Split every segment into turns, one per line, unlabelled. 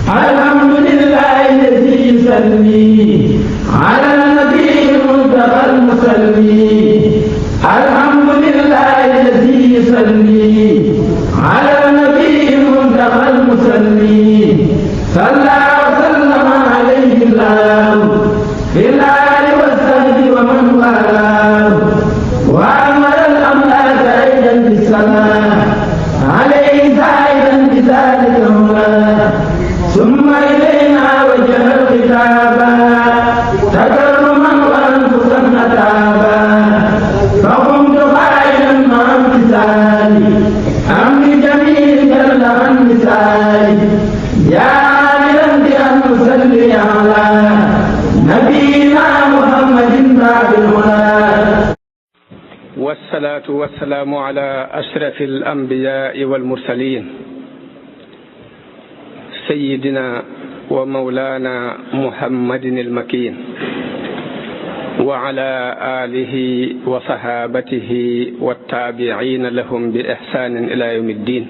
الحمد لله الذي يصلي على النبي المنتقى المصلي. الحمد لله الذي يصلي على النبي المنتقى المصلي. صلى وسلم عليه الله في الآل والصحب ومن والاه. وأمر الأملاك أيضا بالصلاة عليه زائدا بذلك هنا. ثم إلينا وجه الخطابا تكرما وأنفسا أتابا. فقمت قائلا مع امتثالي أمر جميل جل عن مثالي. يا عاملا بأن نصلي على نبينا محمد باب الهدى.
والصلاة والسلام على أشرف الأنبياء والمرسلين سيدنا ومولانا محمد المكين وعلى آله وصحابته والتابعين لهم بإحسان إلى يوم الدين.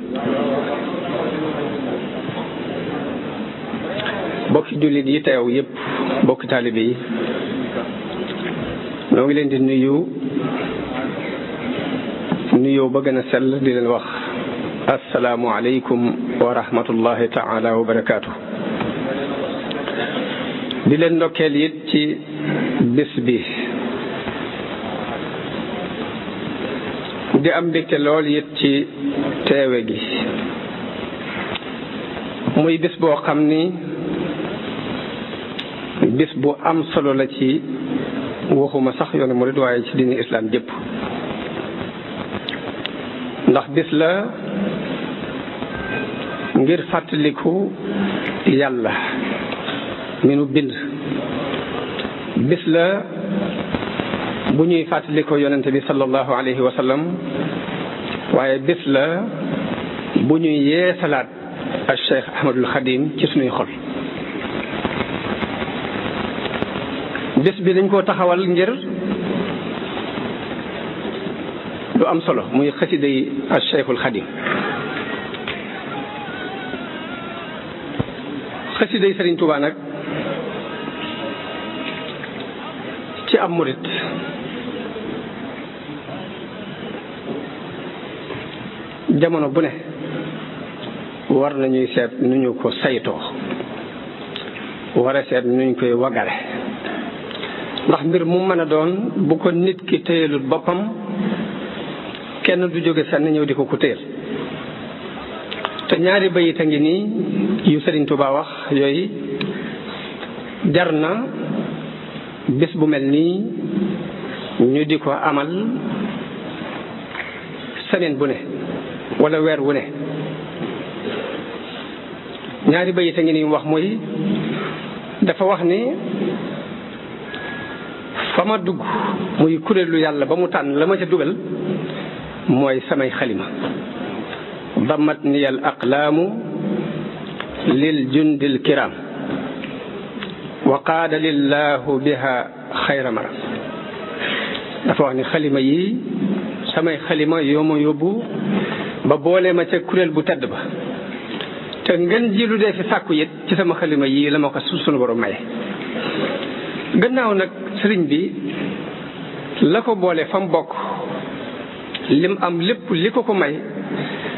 bokki jullit yi teew yépp, bokki taalibe yi, ñoo ngi leen di nuyoo ba gën a sell di leen wax assalaamu aleykum wa rahmatullahi taala wa barakaatu. di leen ndokkeel it ci bés bi, di am mbégte lool it ci teewe gi. muy bés boo xam ni bés bu am solo la ci waxuma sax yoonu murid waaye ci diini islam jëpp. ndax bis la ngir fàttaliku yàlla mi nu bind. bis la bu ñuy fàttaliku yonente bi sallallahu alayhi wa sallam, waaye bis la bu ñuy yeesalaat al Cheikh Ahmadul Xadim ci sunuy xol. bis bi dañ koo taxawal ngir lu am solo, muy xasida yi al Cheikhul Xadim. xasida yi Sëriñ Tuubaa nag ci am murit jamono bu ne war nañuy seet nu ñu ko saytoo, war a seet nu ñu koy wagare. ndax mbir mu mën a doon bu ko nit ki téyelut boppam kenn du jóge fenn ñëw di ko téyel. te ñaari bayit a ngi nii yu Sëriñ Tuubaa wax yooyu jar na bés bu mel nii ñu di ko amal semaine bu ne wala weer wu ne. ñaari bayit a ngi nii wax muy dafa wax ni fa ma dugg muy kuréelu yàlla ba mu tànn la ma ca dugal mooy samay xalima. damat niyal aqlaamu lil jundil kiram wa qaada lillahu biha xayra maram. dafa wax ni xalima yi samay xalima yoo ma yóbbu ba boole ma ca kuréel bu tedd ba, te ngeen ji lu dee fi sàkku it ci sama xalima yi la ma ko sunu borom maye. gannaaw nag sëriñ bi la ko boole fa mu bokk, lim am lépp li ko may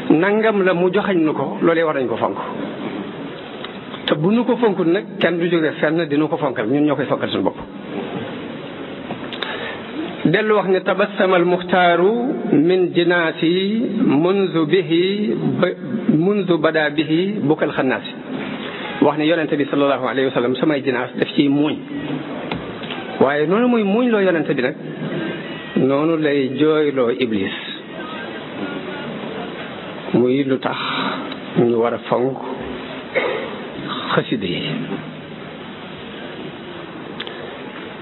nangam la mu joxañ nu ko, loolee war nañ ko fonk. te bu nu ko fonkul nag kenn du jóge fenn dinu ko fonkal, ñun ñoo koy fonkal suñu bopp. dellu wax ne tabassama al muxtaaru min jinaasi munzu bada bihi bukkal xannaasi. wax ne yonente bi sallallahu alayhi wa sallam samay jinaas daf ciy muuñ, waaye noonu muy muuñ loo yonente bi nag noonu lay jooyloo iblis. muy lu tax ñu war a fonk xasida yi.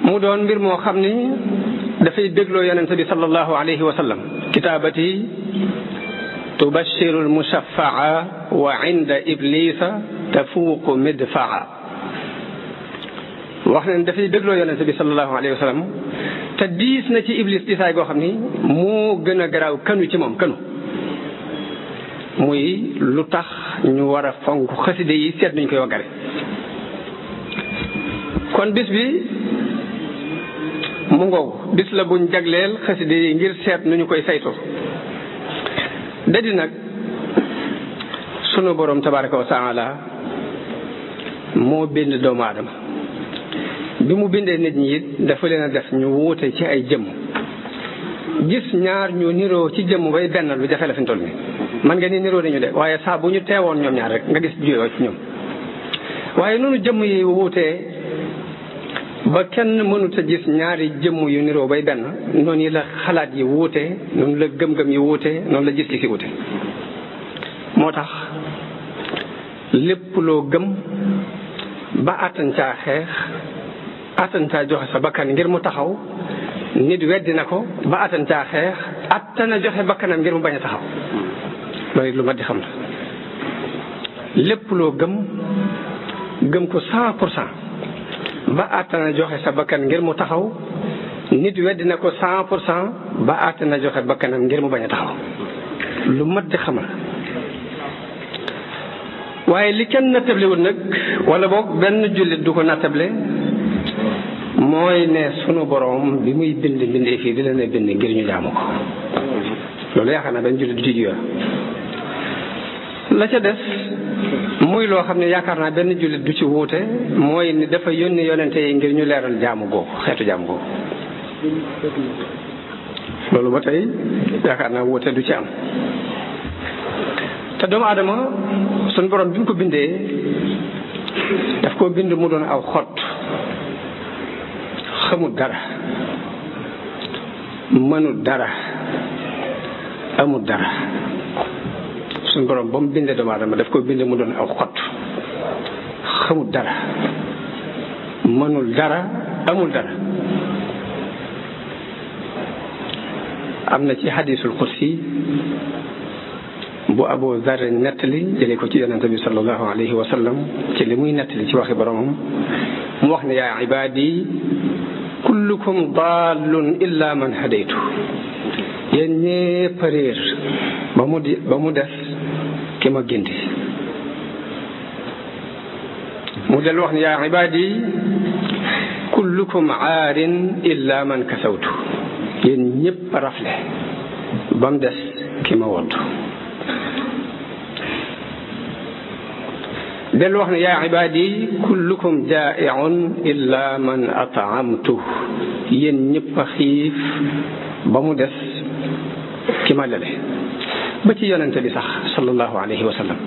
mu doon mbir moo xam ni dafay dégloo yonente bi sallallahu alayhi wa sallam. kitaabati tubashiru almushafaa wa inda iblisa tafuuqu midfaa. wax nañ dafay dégloo yonente bi sallallahu alayhi wa sallam, te diis na ci iblis diisaay goo xam ni moo gën a garaaw kanu ci moom kanu. muy lu tax ñu war a fonk xaside yi seet nuñ koy waggare. kon bis bi mu ngoogu bis la buñ jagleel xaside yi ngir seet nu ñu koy saytoo. dadi nag sunu borom tabaraka wa taala moo bind doomu aadama bi mu bindee nit ñi it dafa leen a def ñu wuute ci ay jëmm. gis ñaar ñu niroo ci jëmm bay benn lu jafe la fi mu toll nii man nga ni niroo nañu de waaye saa bu ñu teewoon ñoom ñaar rek nga gis juyoo ci ñoom. waaye noonu jëmm yi wuutee ba kenn mënut a gis ñaari jëmm yu niroo bay benn noonu la xalaat yi wuutee noonu la gëm-gëm yi wuutee noonu la gis-gis yi wuute. moo tax lépp loo gëm ba attan caa xeex attan caa joxe sa bakkan ngir mu taxaw nit weddi na ko ba attan caa xeex attan a joxe bakkanam ngir mu bañ a taxaw loolu lu mat di xam la. lépp loo gëm ko 100% ba attan a joxe sa bakkan ngir mu taxaw nit weddi na ko 100% ba attan a joxe bakkanam ngir mu bañ a taxaw lu mat di xam la. waaye li kenn nattablewul nag wala boog benn jullit du ko nattable mooy ne sunu borom bi muy bind bindee fii di leen bind ngir ñu jaamu ko loolu yaakaar naa benn jullit du ci jiwa. la ca des muy loo xam ne yaakaar naa benn jullit du ci wuute mooy ni dafa yónni yonente yi ngir ñu leeral jaamu googu xeetu jaamu googu loolu ba tey yaakaar naa wuute du ci am. te doomu aadama sunu borom bi mu ko bindee daf koo bind mu doon aw xott xamul dara mënul dara amul dara sunu borom ba mu bindee doomu aadama daf koo bind mu doon aw xott xamul dara mënul dara amul dara. am na ci hadisul qudsi bu Abu Zar nettali jëlee ko ci yonente bi sallallahu alayhi wa sallam ci li muy nettali ci waxi boromam mu wax ne yaa ibaadi kullukum dallun illa man hadaytu yéen ñépp réer ba mu des ki ma gindi. mu del wax ne yaa ibaadi kullukum aarin illa man kasawtu yéen ñépp rafle ba mu des ki ma woddu. del wax ne yaa ibaadi kullukum jaa'iun illa man at'amtu yéen ñëpp a xiif ba mu des ki ma lele. ba ci yonente bi sax sallallahu alayhi wa sallam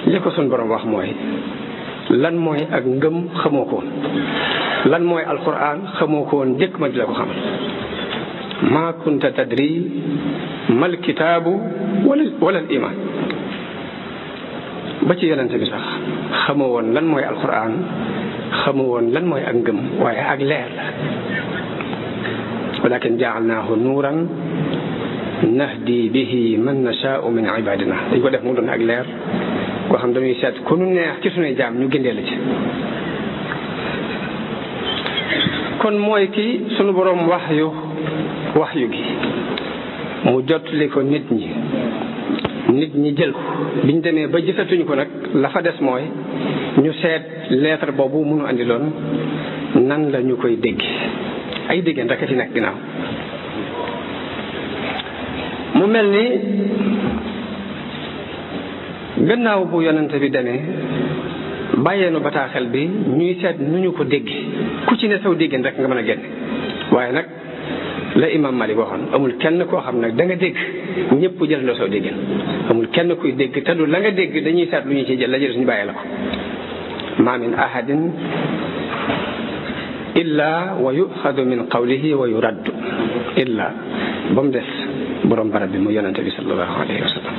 li ko sun borom wax mooy lan mooy ak ngëm xamoo ko woon lan mooy alquran xamoo ko woon jëkk ma di la ko xamal maa kunta tadri mal kitaabu wala al iman. ba ci yonente bi sax xamoo woon lan mooy alquran xamoo woon lan mooy ak ngëm waaye ak leer la. walakin jaalnaahu nuuran nahdi bihi man nashaau min ibadina dañ ko def mu doon ak leer koo xam dañuy seet ku nu neex ci sunuy jaam ñu gindee la ci. kon mooy ki sunu borom waxyu gi mu jottali ko nit ñi jël ko biñ demee ba gisatuñ ko nag la fa des mooy ñu seet lettre boobu mënu andi loon nan la ñu koy dégg ay déggeen rek a ci nekk ginnaaw. mu mel ni gannaaw bu yonente bi demee bàyyeenu bataaxel bi ñuy seet nu ñu ko dégg ku ci ne saw déggeen rek nga mën a génne. waaye nag la imam Malik waxoon amul kenn koo xam nag da nga dégg ñëpp jël la saw déggeen amul kenn kuy dégg te du la nga dégg dañuy seet lu ñu ci jël la jël suñu bàyyee la ko. ma min ahadin illa wa yuxadu min qawlihi wa yuraddu illa ba mu des borom barab bi mu yonente bi sallallahu alayhi wa sallam.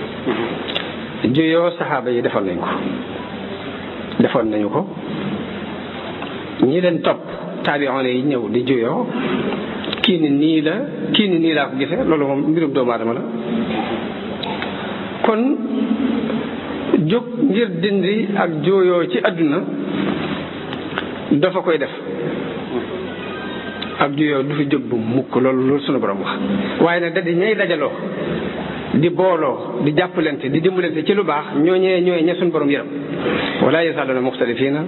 juyoo saxaaba yi defoon nañu ko ñi leen topp taabi'oon yi ñëw di juyoo kii ni nii laa ko gisee loolu moom mbirum doomu aadama la. kon jóg ngir dindi ak juyoo ci àdduna dafa koy def ak juyoo du fi jóg bu mukk loolu sunu borom wax. waaye nag da di ñay dajaloo di booloo di jàppalante di dimbalante ci lu baax ñooñee ñooy ña suñ borom yërëm wala yazaaluna muxtalifina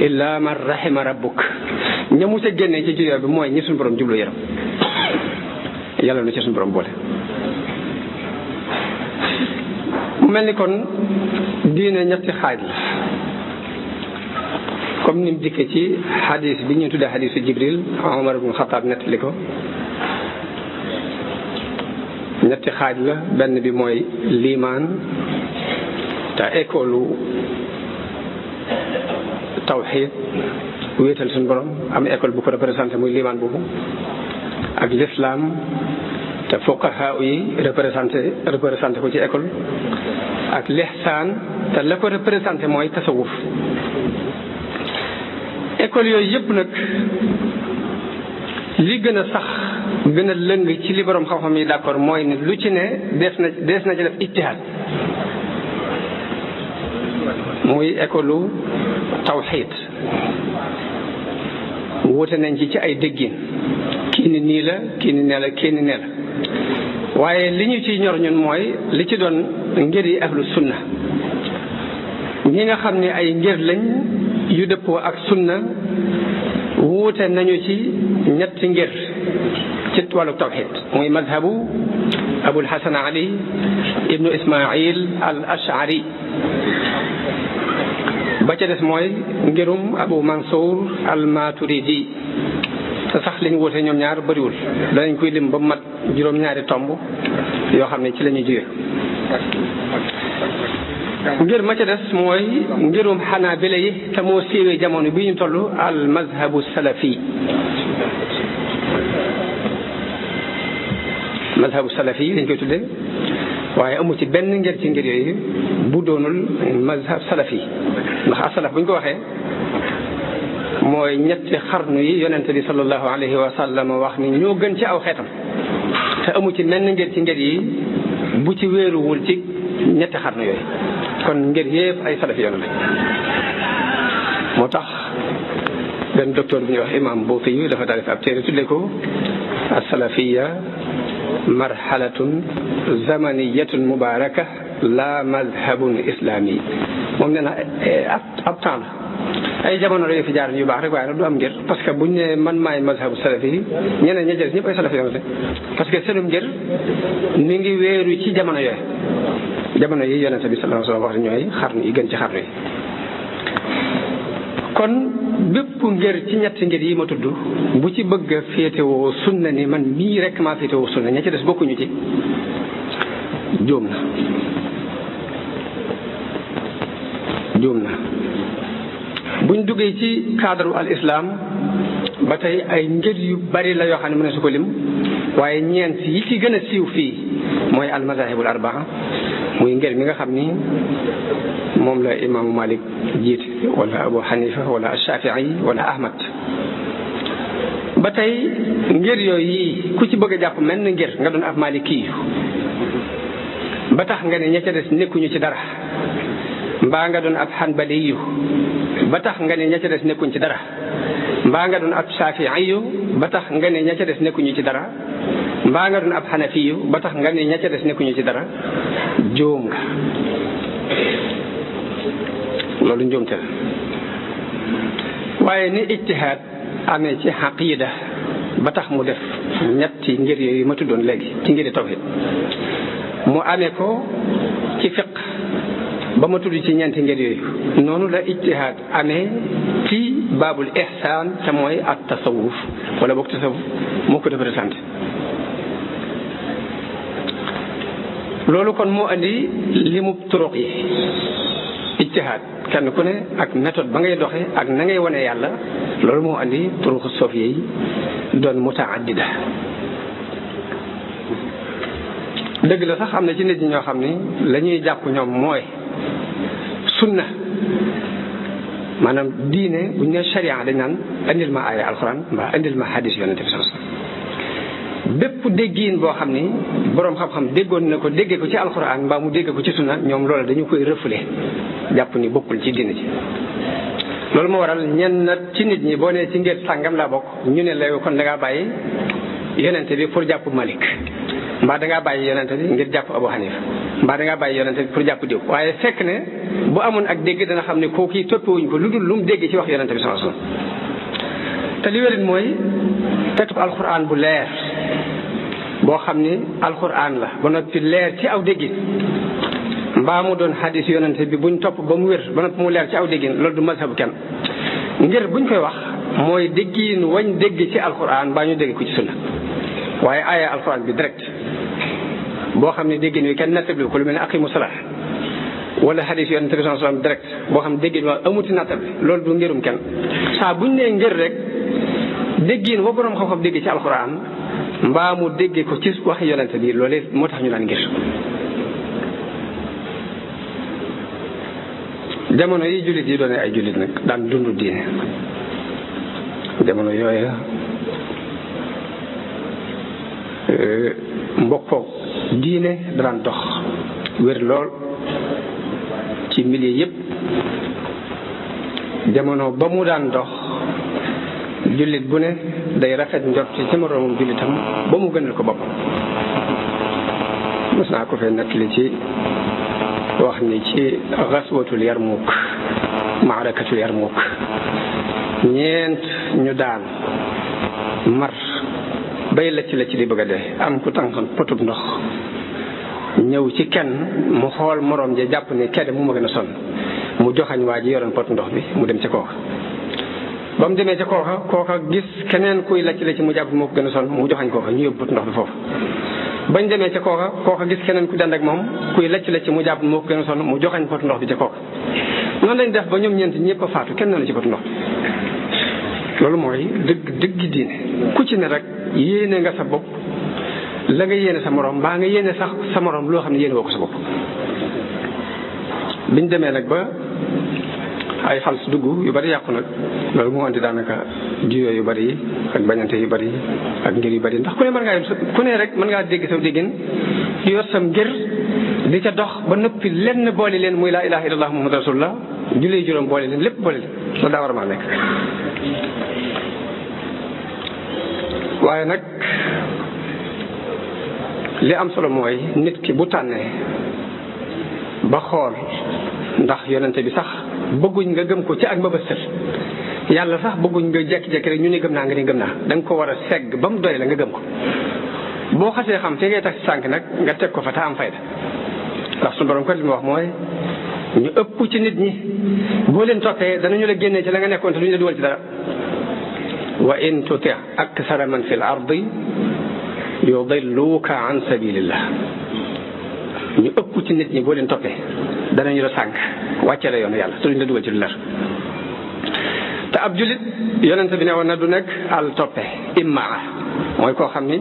illa man rahima rabbuk ña mu ca génnee ci juyoo bi mooy ñi suñ borom jublu yërëm yàlla na ci suñ borom boole. mu mel ni kon diine ñetti xaaj la comme ni mu dikkee ci xadis bi ñu tuddee xadisu Jibril Omar ibn Xataab nettali ko. ñetti xaaj la benn bi mooy liimaan te école tawxiid wéetal suñu borom am école bu ko représenté muy liimaan boobu ak l'islam te fuqaha yi représenté ko ci école ak lihsaan te la ko représenté mooy tasawuf. école yooyu yëpp nag li gën a sax gën a lëng ci li borom xam-xam yi d'accord mooy ne lu ci ne dees na ci def ijtihaad muy école tawxiid wuute nañ ci ay déggin kii ni nii la kii ni nee la kii ni nee la waaye li ñu ciy ñor ñun mooy li ci doon ngir yi ahlu sunna ñi nga xam ne ay ngir lañ yu dëppoo ak sunna wuute nañu ci ñetti ngir ci wàllu tawxid muy madhabu abul hasan ali ibnu ismail al ashari ba ca des mooy ngirum abu mansour al maturidi te sax li ñu wuute ñoom ñaar bëriwul danañ koy lim ba mat juróom-ñaari tomb yoo xam ne ci la ñuy jóge ngir ma ca des mooy ngirum xanaabila yi te moo siiwee jamono bi ñu toll al mazhabu salafi mazhabu salafi dañ koy tuddee waaye amu ci benn ngir ci ngir yooyu bu doonul mazhab salafi ndax asalaf bu ñu ko waxee mooy ñetti xarnu yi yonente bi sallallahu alayhi wa sallam wax ni ñoo gën ci aw xeetam te amu ci menn ngir ci ngir yi bu ci wéeruwul ci ñetti xarnu yooyu kon ngir yëpp ay salafi yoon lañ moo tax benn docteur bu ñuy wax imam Bouti yu dafa daal di ab téere tuddee ko as-salafiyya marhalatun zamaniyatun mubaraka la mazhabun islami moom nee na ab temps la ay jamono la fi jaar yu baax rek waaye nag du am ngir parce que buñ ne man maay mazhabu salafi yi ñeneen ña jël ñëpp ay salafi yoon lañ parce que seenum ngir mi ngi wéeru ci jamono yooyu jamono yi yonente bi sallallahu alayhi wa sallam wax ñooy xarnu yi gën ci xarnu yi kon bépp ngir ci ñetti ngir yi ma tudd bu ci bëgg a féetewoo sunna ni man mii rek maa féetewoo sunna ña ci des bokkuñu ci juum na buñ duggee ci cadre al islam ba tey ay ngir yu bari la yoo xam ne mën na su ko lim waaye ñeent yi ci gën a siiw fii mooy al mazahibul arbaa muy ngir mi nga xam ni moom la imaamu Malik jiite wala Abu Hanifa wala Shafii wala Ahmad ba tey ngir yooyu ku ci bëgg a jàpp mel na ngir nga doon ab Maliki ba tax nga ne ña ca des nekkuñu ci dara mbaa nga doon ab Hanbali ba tax nga ne ña ca des nekkuñ ci dara mbaa nga doon ab Shafii ba tax nga ne ña ca des nekkuñu ci dara mbaa nga doon ab Hanafi ba tax nga ne ña ca des nekkuñu ci dara jóom nga loolu njuumte la waaye ni ijtihaad amee ci aqida ba tax mu def ñetti ngir yooyu ma tuddoon léegi ci ngiri tawhid mu amee ko ci fiq ba ma tudd ci ñeenti ngir yooyu noonu la ijtihaad amee ci baabul ihsaan te mooy at tasawuf wala boog tasawuf moo ko représenté loolu kon moo andi limu turuq yi ijtihaad kenn ku ne ak méthode ba ngay doxe ak na ngay wane yàlla loolu moo andi turuq sofiya yi doon mutaaddida dëgg la sax am na ci nit ñi ñoo xam ni la ñuy jàpp ñoom mooy sunna maanaam diine bu ñu nee sharia dañ naan andil ma aaya alquran mbaa andil ma hadis yonente bi sallallahu alayhi wasallam bépp déggiin boo xam ni boroom xam-xam déggoon na ko déggee ko ci alquran mbaa mu dégg ko ci sunna ñoom loolu dañu koy refoulé jàpp ni bokkul ci diine ji loolu moo waral ñenn ci nit ñi boo nee ci ngir sàngam laa bokk ñu ne la kon da ngaa bàyyi yonente bi pour jàpp Malik mbaa dangaa bàyyi yonente bi ngir jàpp Abu Hanifa mbaa dangaa bàyyi yonente bi pour jàpp diw waaye fekk ne bu amoon ak dégg dana xam ne kooku yi toppewuñ ko lu dul lu mu dégg ci wax yonente bi sallallahu alayhi wasallam te li wérit mooy tetub alquran bu leer boo xam ni alquran la ba noppi leer ci aw déggin mbaa mu doon hadis yonente bi buñ topp ba mu wér ba noppi mu leer ci aw déggin loolu du mazhabu kenn ngir buñ koy wax mooy déggiin wañ dégg ci alquran mbaa ñu dégg ko ci sunna waaye aaya alquran bi direct boo xam ne déggin wi kenn nattabli ko lu mel ne aqimu salaat wala hadis yonente bi sallallahu alayhi wasallam direct boo xam ne déggin waa amuti nattabli loolu du ngirum kenn saa buñ nee ngir rek déggin wa borom xam-xam dégg ci alquran mbaa mu dégg ko ci wax yonente bi loolu moo tax ñu naan ngir jamono yi jullit yi doon ay jullit nag daan dundu diine jamono yooya mbokkoog diine daan dox wér lool ci milieu yépp jamono ba mu daan dox jullit bu ne day rafet njort ci moroomam jullitam ba mu gënal ko boppam mos naa ko fee nettali ci wax ni ci gaswatul Yarmuk maarakatul Yarmuk ñeent ñu daan mar bay lacc di bëgg a dee am ku tànkoon potub ndox ñëw ci kenn mu xool moroom ja jàpp ni kenn mu ma gën a sonn mu joxañ waa ji yoroon pot ndox bi mu dem ca kooka ba mu demee ca kooka gis keneen kuy lacc mu jàpp moo ko gën a sonn mu joxañ kooka ñu yóbbu pot ndox bi foofu bañ demee ca kooka gis keneen ku dend ak moom kuy lacc mu jàpp moo ko gën a sonn mu joxañ pot ndox bi ca kooka noonu lañ def ba ñoom ñeent ñëpp a faatu kenn na ci pot ndox loolu mooy dëgg diine ku ci ne rek yéene nga sa bopp la nga yéene sa morom mbaa nga yéene sax sa morom loo xam ne yéene woo ko sa bopp biñ demee nag ba ay xal si dugg yu bari yàqu nag loolu moo andi daanaka juyoo yu bari yi ak bañante yu bari yi ak ngir yu bari ndax ku ne rek mën ngaa dégg saw déggin yor sam ngir di ca dox ba noppi lenn boole leen muy laa ilaha illallah muhammadu rasulullah julli juróom boole leen lépp boole leen loolu daa war a maa nekk waaye nag li am solo mooy nit ki bu tànnee ba xool ndax yonente bi sax bëgguñ nga gëm ko ci ak mbëbëstal yàlla sax bëgguñ nga jekki-jekki rek ñu ne gëm naa nga ne gëm naa da nga ko war a segg ba mu doy la nga gëm ko boo xasee xam fi ngay tax ci sànk nag nga teg ko fa te am fayda ndax suñu borom kat li mu wax mooy ñu ëpp ci nit ñi boo leen toppee danañu la génnee ci la nga nekkoon te duñu la dugal ci dara wa in tuti aksara man fi l ardi yudilluka an sabilillah ñu ëpp ci nit ñi boo leen toppee danañu la sànk wàcce la yoonu yàlla te duñu la dugal ci lu leer te ab julit yonente bi ne woon na du nekk al toppe immaa mooy koo xam ni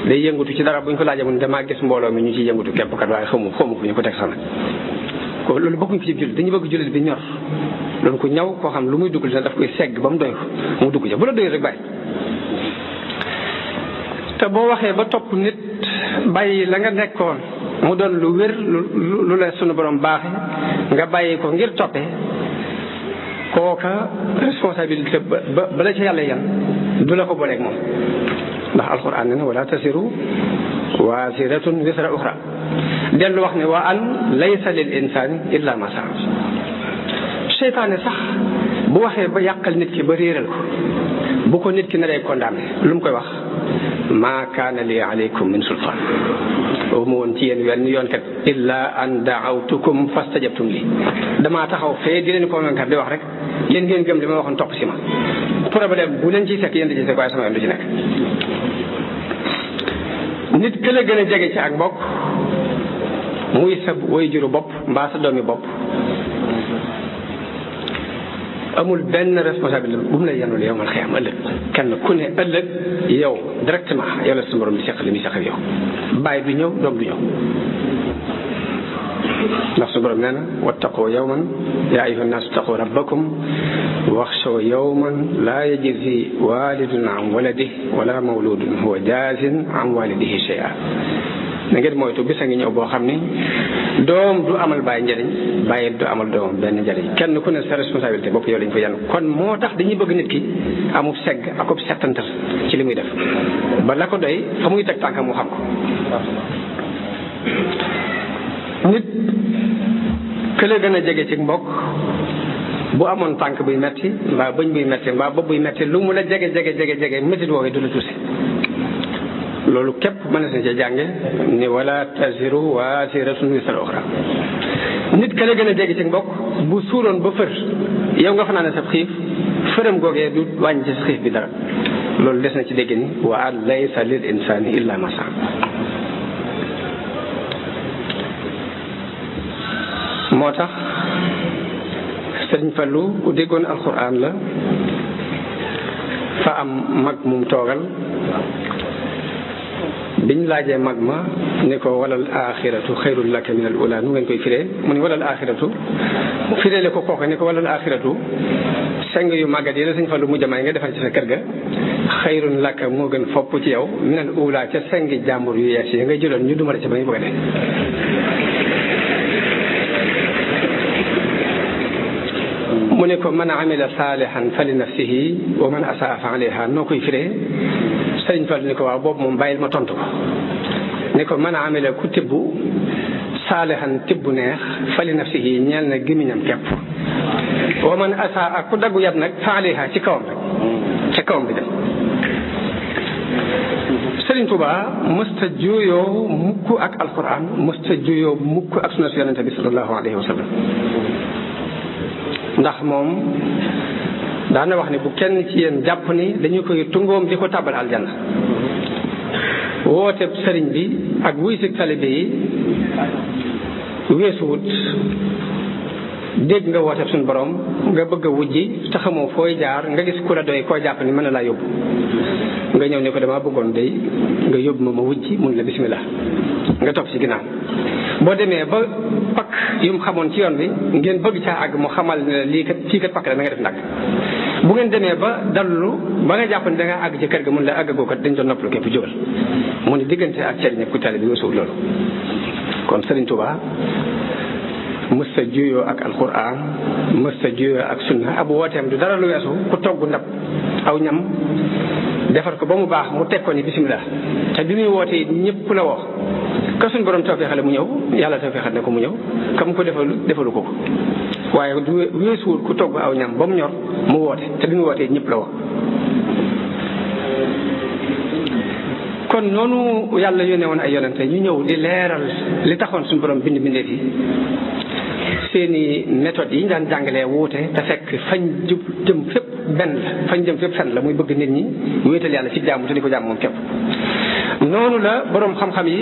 day yëngutu ci dara buñ ko laajee mun damaa gis mbooloo mi ñu ciy yëngutu képp kat waaye xamu fu ñu ko teg sax nag ko loolu bokkuñ ko ci julit dañu bëgg julit bi ñor loolu ko ñaw koo xam lu muy dugg dina daf koy segg ba mu doy ko mu dugg ca bu la doy rek bàyyi te boo waxee ba topp nit bàyyi la nga nekkoon mu doon lu wér lu la sunu borom baaxe nga bàyyi ko ngir toppe kooka responsabilité ba la ca yàlla yan du la ko booleeg moom ndax alquran ne na wala tasiru waasiratun wisra uxra dellu wax ne wa an laysa lil insani illa ma saa seytaane sax bu waxee ba yàqal nit ki ba réeral ko bu ko nit ki naree condamné lu mu koy wax ma kaana li alaykum min sultaan boobu ma woon ci yéen wenn yoon kat illa an daawtukum fastajabtum li damaa taxaw fee di leen convaincre di wax rek yéen ngeen gëm li ma waxoon topp si ma problème bu leen ciy fekk yéen di ci fekk waaye sama yoon du ci nekk nit ki la gën a jege ci ak mbokk muy sa way juru bopp mbaa sa doomi bopp amul benn responsabilité bu mu lay yanul yow mal xiyam ëllëg kenn ku ne ëllëg yow directement yow la sa borom di seq li muy seq ak yow bàyyi du ñëw doom du ñëw ndax su borom nee na wattaqu yawman yaa ayyuha nnaasu taqu rabbakum waxshaw yawman laa yajzi walidun an waladihi wala mawludun huwa jaazin an walidihi shay'an na ngeen moytu bisa ngi ñëw boo xam ni doom du amal bàyyi njëriñ bàyyi du amal doomam benn njëriñ kenn ku ne sa responsabilité bopp yow lañ ko yan kon moo tax dañuy bëgg nit ki amub segg akub settantal ci li muy def ba la ko doy fa muy teg tànkam mu xam ko nit kële gën a jege ci mbokk bu amoon tànk buy metti mbaa bëñ buy metti mbaa bopp buy metti lu mu la jege métit woowee du la tuusi loolu képp mën na ci jànge ni wala taziru waziratun wisra uxra nit ka la gën a jege ci mbokk bu suuroon ba fër yow nga fanaane sab xiif fëram googee du wàññi ci xiif bi dara loolu des na ci dégg ni wa an laysa lil insani illa ma saa moo tax Sëriñ Fallu ku déggoon alxuraan la fa am mag mum toogal biñ laajee mag ma ni ko walal axiratu xayrun laka min al ula nu ngeen koy firee mu ni walal axiratu fireele ko kooka ni ko walal axiratu seng yu màggat yi la Sëriñ Fallu mu jamaay nga defal ci sa kër ga xayrun laka moo gën fopp ci yow min al ula ca sengi jàmbur yu yees yi nga jëloon ñu dumale ci ba ñu bëgg a dee mu ne ko man amila saalihan fa li nafsihi wa man asaa fa alayha noo koy firee Sëriñ Fall ni ko waaw boobu moom bàyyil ma tontu ko ni ko man amila ku tibbu saalihan tibbu neex fa li nafsihi ñeel na gémmiñam képp wa man asaa ak ku daggu yat nag fa alayha ci kawam rek ca kawam bi dem Sëriñ Tuubaa mësta juyoo mukk ak alquran mësta juyoo mukk ak sunna si yonente bi sallallahu alayhi wa sallam ndax moom daana wax ne bu kenn ci yéen jàpp ni dañu koy tungoom di ko tàbbal aljanna woote sëriñ bi ak wuy si talibe yi weesuwut dégg nga woote suñu borom nga bëgg a wujji te xamoo fooy jaar nga gis ku la doy koo jàpp ni mën na laa yóbbu nga ñëw ne ko damaa bëggoon day nga yóbbu ma wujji mun la bismillah nga topp ci ginnaaw boo demee ba pakk yu mu xamoon ci yoon bi ngeen bëgg caa àgg mu xamal ne lii kat fii kat pakk la na nga def ndànk bu ngeen demee ba dallu ba nga jàpp ne da ngaa àgg ci kër ga mun la àggagoo kat dañ doon noppalu képp jógal mu ne diggante ak cëriñ ak ku tali bi weesuwul loolu kon Sëriñ Tuubaa mësta juyoo ak alquran mësta juyoo ak sunna ab wooteem du dara lu weesu ku togg ndab aw ñam defar ko ba mu baax mu teg ko ni bismillah te bi muy wootee ñëpp la woo ka suñ borom tawfeexale mu ñëw yàlla tawfeexal ne ko mu ñëw kam ko defalu ko waaye du weesuwul ku togg aw ñam ba mu ñor mu woote te bi muy wootee ñëpp la woo kon noonu yàlla yónnee woon ay yonente ñu ñëw di leeral li taxoon suñu borom bind bindeef yi seeni méthodes yi ñu daan jàngalee wuute te fekk fañ jëm fépp benn la fañ jëm fépp fenn la muy bëgg nit ñi wéetal yàlla ci jàmm te di ko jàmm moom képp noonu la boroom xam-xam yi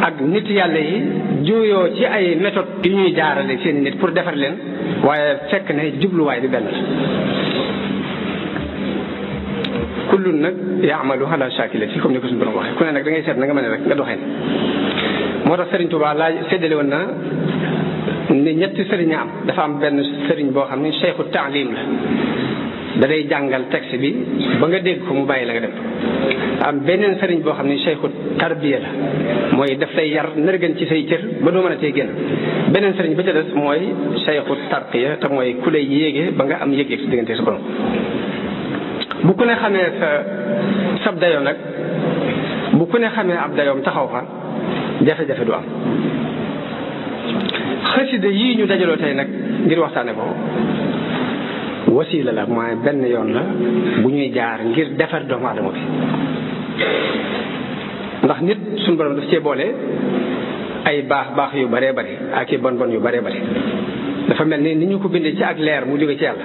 ak nit yàlla yi juyoo ci ay méthodes yu ñuy jaarale seeni nit pour defar leen waaye fekk ne jubluwaay bi benn la kullun nag yaamalu ala shakilati comme ni ko suñu borom waxee ku ne nag da ngay seet na nga mën rek nga doxee moo tax Sëriñ Tuubaa laaj séddale woon na ni ñetti sëriñ am dafa am benn sëriñ boo xam ne cheikhu taalim la da day jàngal texte bi ba nga dégg ko mu bàyyi la nga dem am beneen sëriñ boo xam ne cheikhu tarbiya la mooy daf lay yar nërgën ci say cër ba doo mën a tey génn beneen sëriñ ba ca des mooy cheikhu tarqiya te mooy ku lay yéege ba nga am yëg-yëg si diggante sa borom bu ku ne xamee sab dayoo nag bu ku ne xamee ab dayoom taxaw fa jafe-jafe du am xasida yii ñu dajaloo tey nag ngir waxtaane ko wasiila la mooy benn yoon la bu ñuy jaar ngir defar doomu aadama bi ndax nit suñu borom daf cee boole ay baax yu baree bari ak i bon yu baree bari dafa mel ni ñu ko bindee ci ak leer mu jóge ci yàlla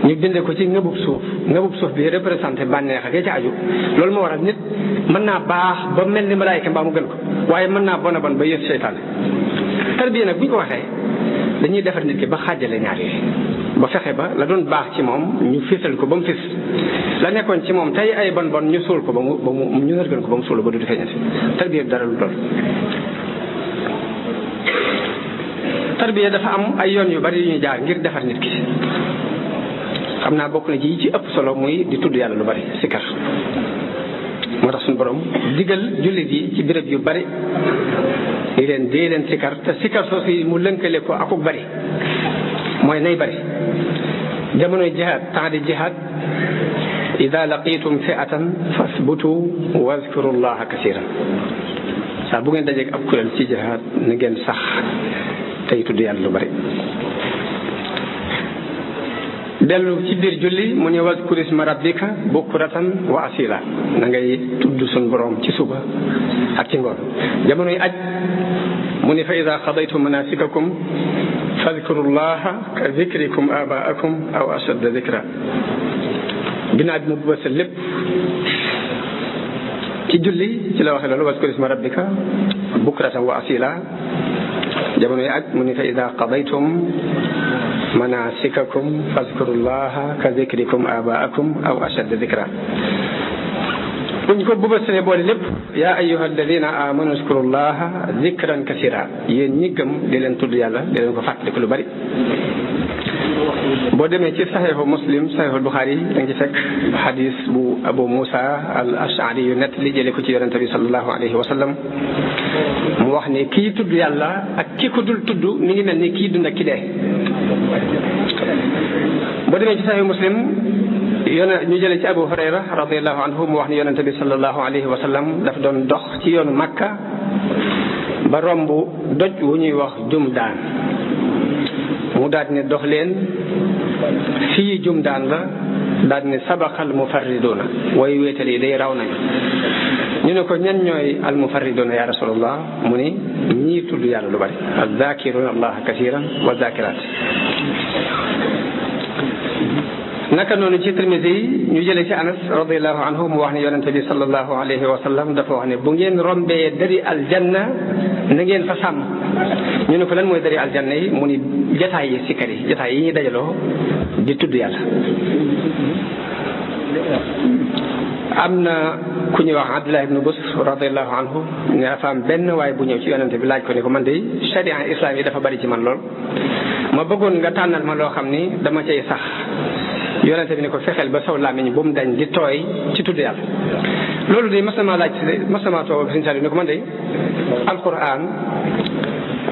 ñu bindee ko ci ngëbub suuf bi représenté bànneex ak ci aju loolu moo waral nit mën naa baax ba mel ni malaayka mbaa mu gën ko waaye mën naa bon ba yës seytaane tarbiya nag bu ñu ko waxee dañuy defar nit ki ba xaajale ñaar yooyu ba fexe ba la doon baax ci moom ñu fisal ko ba mu fis la nekkoon ci moom tey ay bon ñu suul ko ba mu ñu nërgën ko ba mu suul ba du feeñati tarbiya dara lu doon tarbiya dafa am ay yoon yu bari yu ñuy jaar ngir defar nit ki xam naa bokk na ci ëpp solo muy di tudd yàlla lu bari sikar moo tax suñu borom digal jullit yi ci béréb yu bari yi leen dee leen sikar te sikar soosu yi mu lënkale ko akuk bari mooy nay bari jamonoy jihaad temps di jihaad ida laqitum fi'atan fasbutu wazkuru llaha kasiran saa bu ngeen dajeeg ab kuréel ci jihaad na ngeen sax tey tudd yàlla lu bari dellu ci biir julli mu ne wazkur isma rabbika bukratan wa asila na ngay tudd sun borom ci suba ak ci ngoon jamonoy aj mu ne fa ida qadaytum manasikakum fadkuru llaha ka zikrikum abaakum aw ashadda zikra ginnaaw bi mu bësa lépp ci julli ci la waxee loolu wazkur isma rabbika bukratan wa asila jamonoy aj mu ne fa ida qadaytum manasikakum fazkurullaha ka zikrikum abaakum aw ashadda zikra buñ ko bëbësalee boole lépp yaa ayyuha alladina amanu zkurullaha zikran kasira yéen ñi gëm di leen tudd yàlla di leen ko fàttaliku lu bari boo demee ci saxiixu muslim saxiixu buxaari da nga ci fekk xadis bu abu musa al ashari yu nett li jële ko ci yonente bi sallallahu alayhi wa sallam mu wax ne kii tudd yàlla ak ki ko dul tudd mi ngi mel ni kii dund ak ki dee boo demee ci saxiixu muslim ñu jële ci abu hurayra radiallahu anhu mu wax ne yonente bi sallallahu alayhi wa sallam daf doon dox ci yoonu makka ba romb doj wu ñuy wax jumdaan mu daal ne dox leen fii jumdaan la daal ne sabaqal mufarriduna way wéetal yi day raw nañu ñu ne ko ñan ñooy al mufarriduna ya rasulullah mu ni ñii tudd yàlla lu bari azakiruna allaha kasiran wa zakirat naka noonu ci Tirmisi ñu jëlee ci Anas radiallahu anhu mu wax ne yonente bi sallallahu alayhi wa sallam dafa wax ne bu ngeen rombee dari aljanna na ngeen fa sàmm ñu ne ko lan mooy dari aljanna yi mu ni jataay yi sikkar yi jataay yi ñuy dajaloo di tudd yàlla am na ku ñuy wax Abdullah ibnu Busr radiallahu anhu ne dafa am benn waaye bu ñëw ci yonente bi laaj ko ne ko man de sharia islam yi dafa bari ci man lool ma bëggoon nga tànnal ma loo xam ni dama cay sax yonente bi ne ko fexeel ba saw làmmiñ bu mu dañ di tooy ci tudd yàlla loolu de mas na maa toog ak Sëriñ Saliou ne ko man de alquran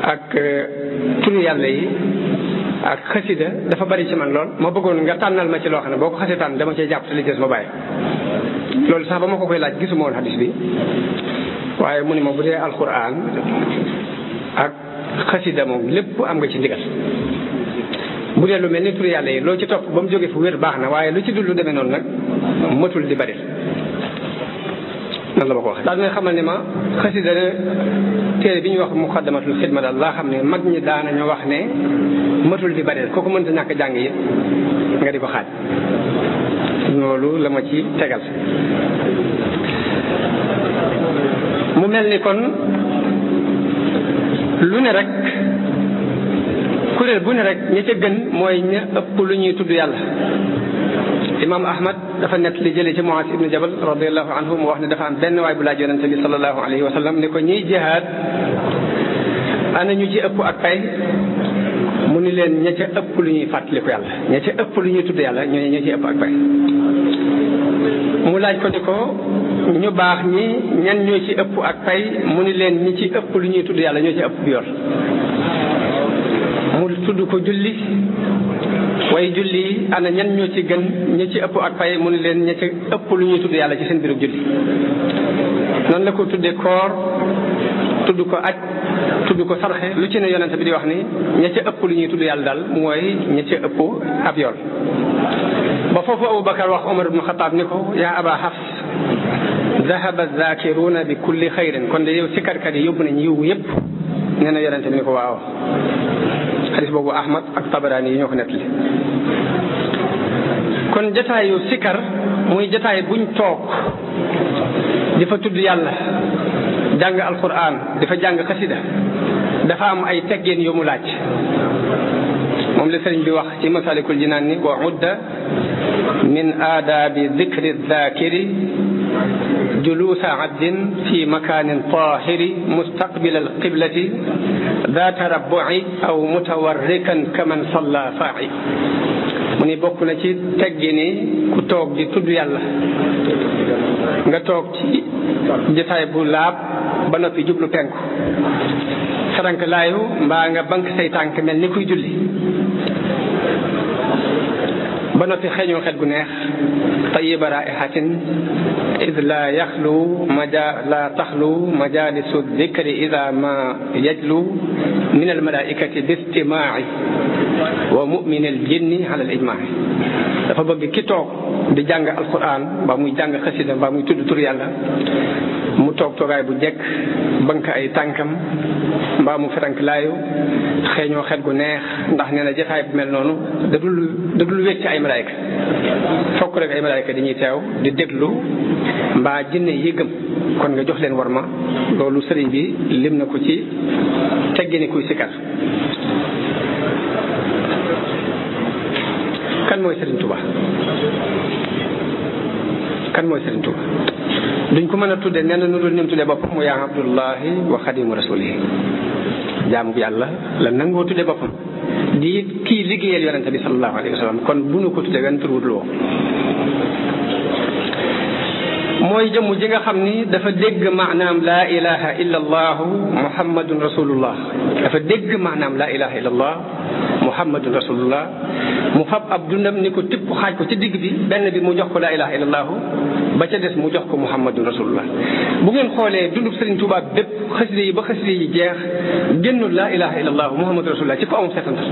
ak turu yàlla yi ak xasida dafa bari ci man lool ma bëggoon nga tànnal ma ci loo xam ne boo ko xasee tànn dama cay jàpp te li des ma bàyyi loolu sax ba ma ko koy laaj gisuma woon hadis bi waaye mu ne ma bu dee alquran ak xasida moom lépp am nga ci ndigal bu dee lu mel ni turu yàlla yi loo ci topp ba mu jógee fu wér baax na waaye lu ci dul lu demee noonu nag matul di bari nan la ma ko waxee daal may xamal ne ma xasida téere bi ñuy wax muqaddamatul xidma daal laa xam ne mag ñi daanañu wax ne matul di bari kooku mënta ñàkk jàng yi nga di ko xaaj loolu la ma ci tegal mu mel ni kon lu ne rek kuréel bu ne rek ña ca gën mooy ña ëpp lu ñuy tudd yàlla imam ahmad dafa nett li jëlee ci Muaz ibnu Jabal radiallahu anhu mu wax ne dafa am benn waay bu laaj yonente bi sallallahu alayhi wa sallam ne ko ñiy jihaad ana ñu ci ëpp ak pay mu ni leen ña ca ëpp lu ñuy fàttaliku yàlla ña ca ëpp lu ñuy tudd yàlla ñooñu ñoo ci ëpp ak pay mu laaj ko ni ko ñu baax ñi ñan ñoo ci ëpp ak pay mu ni leen ñi ci ëpp lu ñuy tudd yàlla ñoo ci ëpp yool mu tudd ko julli way julli yi ana ñan ñoo ci gën ñi ci ëpp ak pay mu ni leen ña ci ëpp lu ñuy tudd yàlla ci seen biirub julli noonu la ko tuddee koor tudd ko aj tudd ko sarxe lu ci ne yonente bi di wax ni ña ca ëpp lu ñuy tudd yàlla daal mooy ña ca ëpp ab yool ba foofu Aboubacar wax Omar ibnu Xataab ni ko yaa aba Hafs dahaba zakiruna bi kulli xayrin kon de yow sikarkat yi yóbbu nañ yiw yépp nee na yonente bi ni ko waaw xadis boobu Ahmad ak Tabaraani yi ñoo ko nettali kon jataayu sikar muy jataay buñ toog di fa tudd yàlla jàng alquran dafa jàng xasida dafa am ay teggeen yu mu laaj moom la sëriñ bi wax ci masalikul jinaan ni wa udda min aadaabi dikri zakiri juluusa abdin fi makanin tahiri mustaqbil alqiblati daa tarabbu'i aw mutawarrikan kaman salla fa'i mu ni bokk na ci teggini ku toog di tudd yàlla nga toog ci jotaay bu laab ba noppi jublu penku sarank laayu mbaa nga bank say tànk mel ni kuy julli ba noppi xeeñoo xet gu neex tayiba raihatin id la yaxlu la taxlu majalisu dikri ida ma yajlu min almalaikati bistimaai wa mumini aljinni ala alijmaai dafa bëgg ki toog di jàng alquran mbaa muy jàng xasida mbaa muy tudd tur yàlla mu toog toogaay bu jekk bank ay tànkam mbaa mu ferank laayu xeeñoo xet gu neex ndax nee na jotaay bu mel noonu da dul wécc ay malaayka fokk rek ay malaayka dañuy teew di déglu mbaa jinne yi gëm kon nga jox leen war ma loolu sëriñ bi lim na ko ci teggini kuy sikar. kan mooy Sëriñ Tuuba kan mooy Sëriñ Tuuba duñ ko mën a tudde nenn nu dul nim tudde boppam mu yaa abdullahi wa xadimu rasulihi jaamu yàlla la nangoo tudde boppam di kii liggéeyal yonente bi sallallahu alayhi wa sallam kon bu nu ko tudde wenn tur wut loo mooy jëmm ji nga xam ni dafa dégg maanaam laa ilaha illa allahu muhammadun rasulullah dafa dégg maanaam laa ilaha illa allah muhammadun rasulullah mu fab ab dundam ni ko tipp xaaj ko ci digg bi benn bi mu jox ko laa ilaha illa allahu ba ca des mu jox ko muhammadun rasulullah bu ngeen xoolee dundub Sëriñ Tuubaa bépp xasida yi ba xasida yi jeex génnul laa ilaha illa allahu muhammadun rasulullah ci ko amum setantal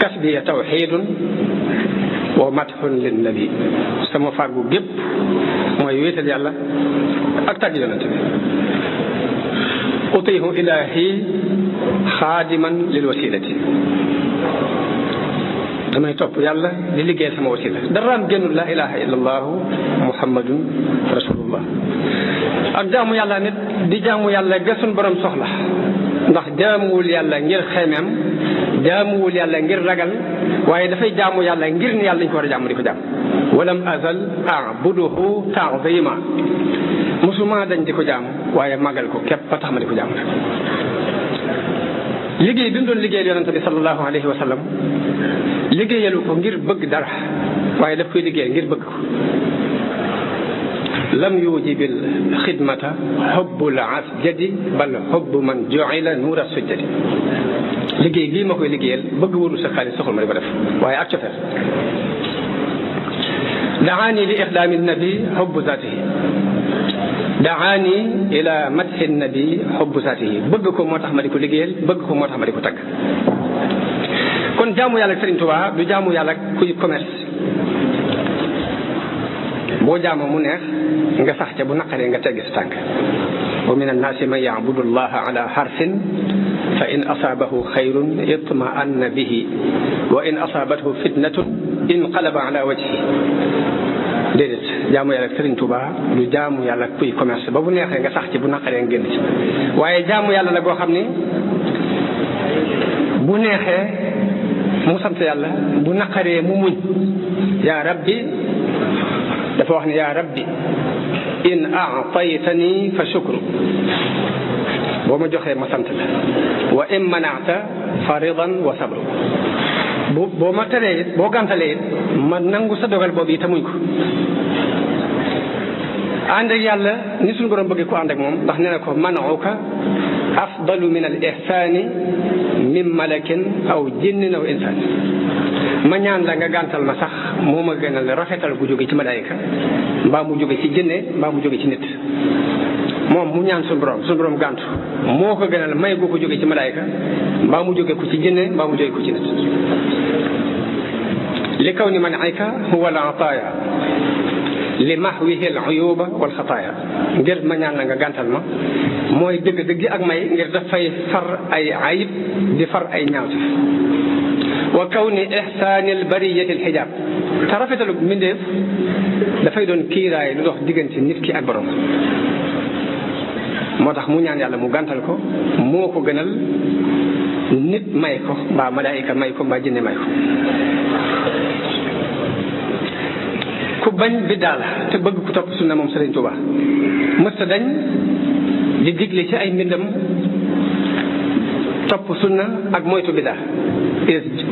kasbiya tawxidun wa madxun lin nabi sama fàggu gépp mooy wéetal yàlla ak tàgg yonente bi utihu ilahi xaadiman lil wasilati damay topp yàlla di liggéeyal sama wasila daraam génnul la ilaha illa allahu muhammadun rasulullah ak jaamu yàlla nit di jaamu yàlla ga suñ borom soxla ndax jaamuwul yàlla ngir xemeem jaamuwul yàlla ngir ragal waaye dafay jaamu yàlla ngir ni yàlla dañ ko war a jaamu di ko jaam walam azal a'buduhu ta'zima musuma dañ di ko jaam waaye màggal ko képp ba tax ma di ko jaam rek liggéey bi mu doon liggéeyal yonente bi sallallahu alayhi wa sallam liggéeyalu ko ngir bëgg dara waaye daf koy liggéeyal ngir bëgg ko lam yujibil xidmata xubbul asjadi bal xubbu man ju'ila nuura sujjadi liggéey lii ma koy liggéeyal bëgg wóoru sa xaalis soxul ma di ko def waaye ak cofeel daani li ixdaami nabi xubbu zaatihi daani ila madhi nabi xubbu zaatihi bëgg ko moo tax ma di ko liggéeyal bëgg ko moo tax ma di ko tagg kon jaamu yàlla ak Sëriñ Tuubaa du jaamu yàlla kuy commerce boo jaamoo mu neex nga sax ca bu naqaree nga teggi sa tànk wa min annaasi man ya'budu allaha ala harfin fa in asaabahu xayrun itma'anna bihi wa in asaabathu fitnatun inqalaba ala wajhihi déedéet jaamu yàlla ak Sëriñ Tuubaa du jaamu yàlla kuy commerce ba bu neexee nga sax ci bu naqaree nga génn ci waaye jaamu yàlla la goo xam ni bu neexee mu sant yàlla bu naqaree mu muñ yaa rabbi dafa wax ne yaa rabbi in a'taytani fa shukru boo ma joxee ma sant la wa in mana'ta fa ridan wa sabru boo ma teree it boo gàntalee it ma nangu sa dogal boobu yi te muñ ko ànd ak yàlla ni suñu borom bëgg ko ànd ak moom ndax nee na ko man'uka afdalu min al ihsani min malakin aw jinnin aw insan ma ñaan la nga gàntal ma sax moo ma gënal rafetal gu jóge ci malaayika mbaa mu jóge ci jinne mbaa mu jóge ci nit moom mu ñaan suñu borom gàntu moo ko gënal may gu ko jóge ci malaayika mbaa mu jóge ko ci jinne mbaa mu jóge ko ci nit li kaw ni man ayka huwa al ataaya li mahwihi al uyuba wal xataaya ngir ma ñaan la nga gàntal ma mooy dëgg-dëgg ak may ngir dafay far ay ayib di far ay ñaawte wa kawni ihsaanil bariyati alxijaab te rafetalu mbindeef dafay doon kiiraay lu dox diggante nit ki ak borom moo tax mu ñaan yàlla mu gàntal ko moo ko gënal nit may ko mbaa malaayika may ko mbaa jinne may ko ku bañ biddaa la te bëgg ku topp sunna moom Sëriñ Tuubaa mësta dañ di digle ci ay mbindam topp sunna ak moytu bidaa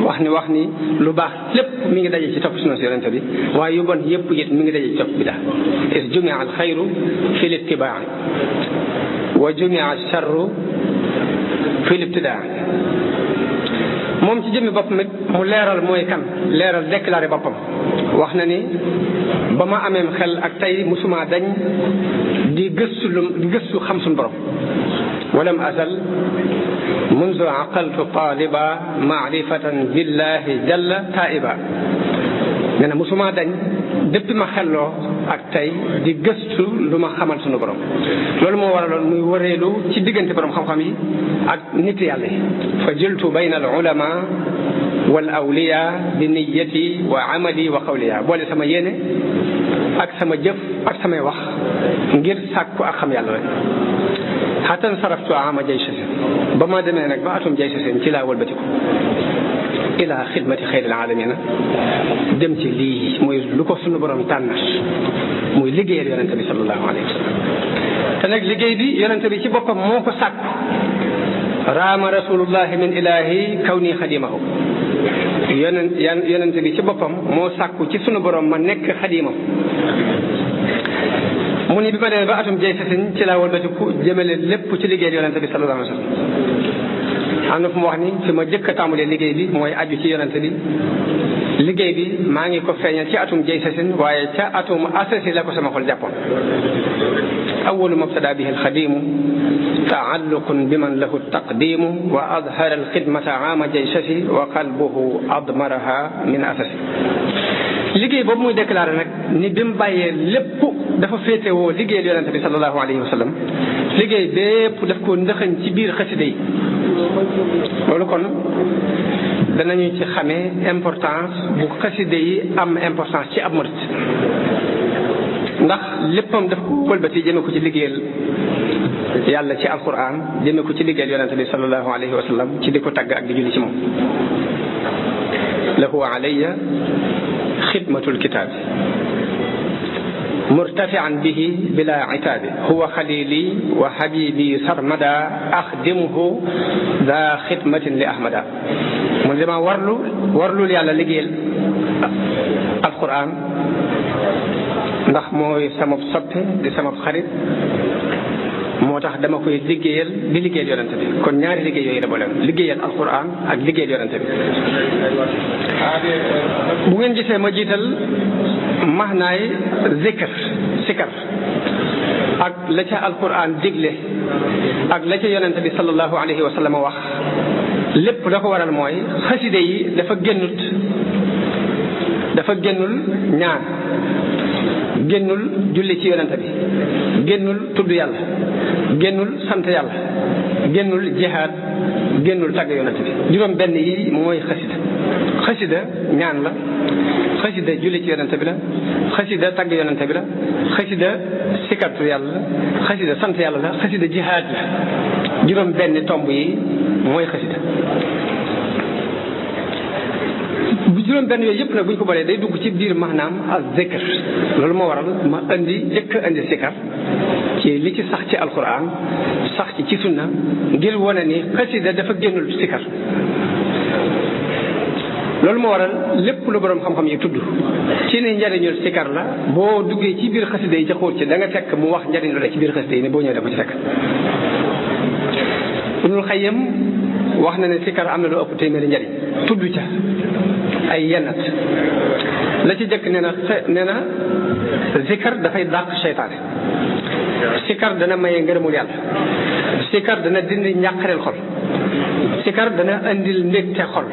wax ni lu baax lépp mi ngi daje ci topp sunna si yonente bi waaye yu bon yëpp it mi ngi daje ci topp bidaa is jumia al xayru fi l ittibaa wa jumia al charru fi l ibtidaa moom ci jëmmi boppam it mu leeral mooy kan leeral déclaré boppam wax na ni ba ma ameem xel ak tey musuma dañ di gëstu xam suñu borom walam asal mundu aqaltu taliba maarifatan billahi jalla taiba nee na musuma dañ depuis ma xelloo ak tey di gëstu lu ma xamal suñu borom loolu moo waraloon muy wëreelu ci diggante borom xam-xam yi ak nit yàlla yi fa jiltu bayna al ulama wal awliya bi niyati wa amali wa qawliya boole sama yéene ak sama jëf ak samay wax ngir sàkku ak xam yàlla rek xatan saraftu ama jay sasin ba ma demee nag ba atum jay sasin ci laa wëlbatiku ila xidmati xayril alamina dem ci lii muy lu ko sunu borom tànn muy liggéeyal yonente bi sallallahu alayhi wa sallam te nag liggéey bi yonente bi ci boppam moo ko sàkku raama rasulullahi min ilahi kawni xadimahu yonente bi ci boppam moo sàkku ci sunu borom ma nekk xadimam mu ni bi ma demee ba atum jay sasin ci laa wëlbatiku jëmale lépp ci liggéeyal yonente bi sallallahu alayhi wa sallam am na fu mu wax ni fi ma jëkk a tàmbalee liggéey bi mooy aju ci yonente bi liggéey bi maa ngi ko feeñal ci atum jay sasin waaye ca atum asasi la ko sama xol jàppoon awalu mabtada bihi alxadimu taalluqun biman lahu taqdimu wa adhara alxidmata ama jay sasi wa qalbuhu admaraha min asasi liggéey boobu muy déclaré nag ni bi mu bàyyee lépp dafa féetewoo liggéeyal yonente bi sallallahu alayhi wa sallam liggéey bépp daf ko ndëxañ ci biir xasida yi loolu kon danañu ci xamee importance bu xasida yi am importance ci ab murit ndax léppam daf ko wëlbati jëme ko ci liggéeyal yàlla ci alquran jëme ko ci liggéeyal yonente bi sallallahu alayhi wa sallam ci di ko tagg ak di julli ci moom lahu alayya xidmatul kitaabi murtafian bihi bila itaabi huwa xalili wa habibi sarmada axdimuhu da xidmatin li ahmada mu dama warlul yàlla liggéeyal alquran ndax mooy sama soppe di sama xarit moo tax dama koy liggéeyal di liggéeyal yonente bi kon ñaari liggéey yooyu la boole liggéeyal alquran ak liggéeyal yonente bi bu ngeen gisee ma jiital maxnaay zikr sikar ak la ca alquran digle ak la ca yonente bi sallallahu alayhi wa sallam wax lépp la ko waral mooy xaside yi dafa génnul ñaan génnul julli ci yonente bi génnul tudd yàlla génnul sant yàlla génnul jihaad génnul tàgg yonente bi juróom benn yi mooy xasida ñaan la xasida julli ci yonente bi la xasida tàgg yonente bi la xasida sikatu yàlla la xasida sant yàlla la xasida jihaad la juróom benn tomb yi mooy xasida juróom benn yooyu yëpp nag bu ñu ko boolee day dugg ci biir maanaam ak zikr loolu moo waral ma jëkk indi sikar ci li ci sax ci alquran sax ci sunna ngir wane ni xasida dafa génnul sikar loolu moo waral lépp lu borom xam-xam yi tudd ci ne njariñul sikar la boo duggee ci biir xasida yi ca xóot ci da nga fekk mu wax njariñ la ci biir xasida yi ne boo ñëwee da ko ci fekk Ibnul Qayyim wax na ne sikar am na lu ëpp téeméeri njariñ tudd ca ay yennat la ci jëkk nee na sikar dafay dàq seytaane sikar dana maye ngërëmul yàlla sikar dana dindi njàqareel xol sikar dana andil mbégte xol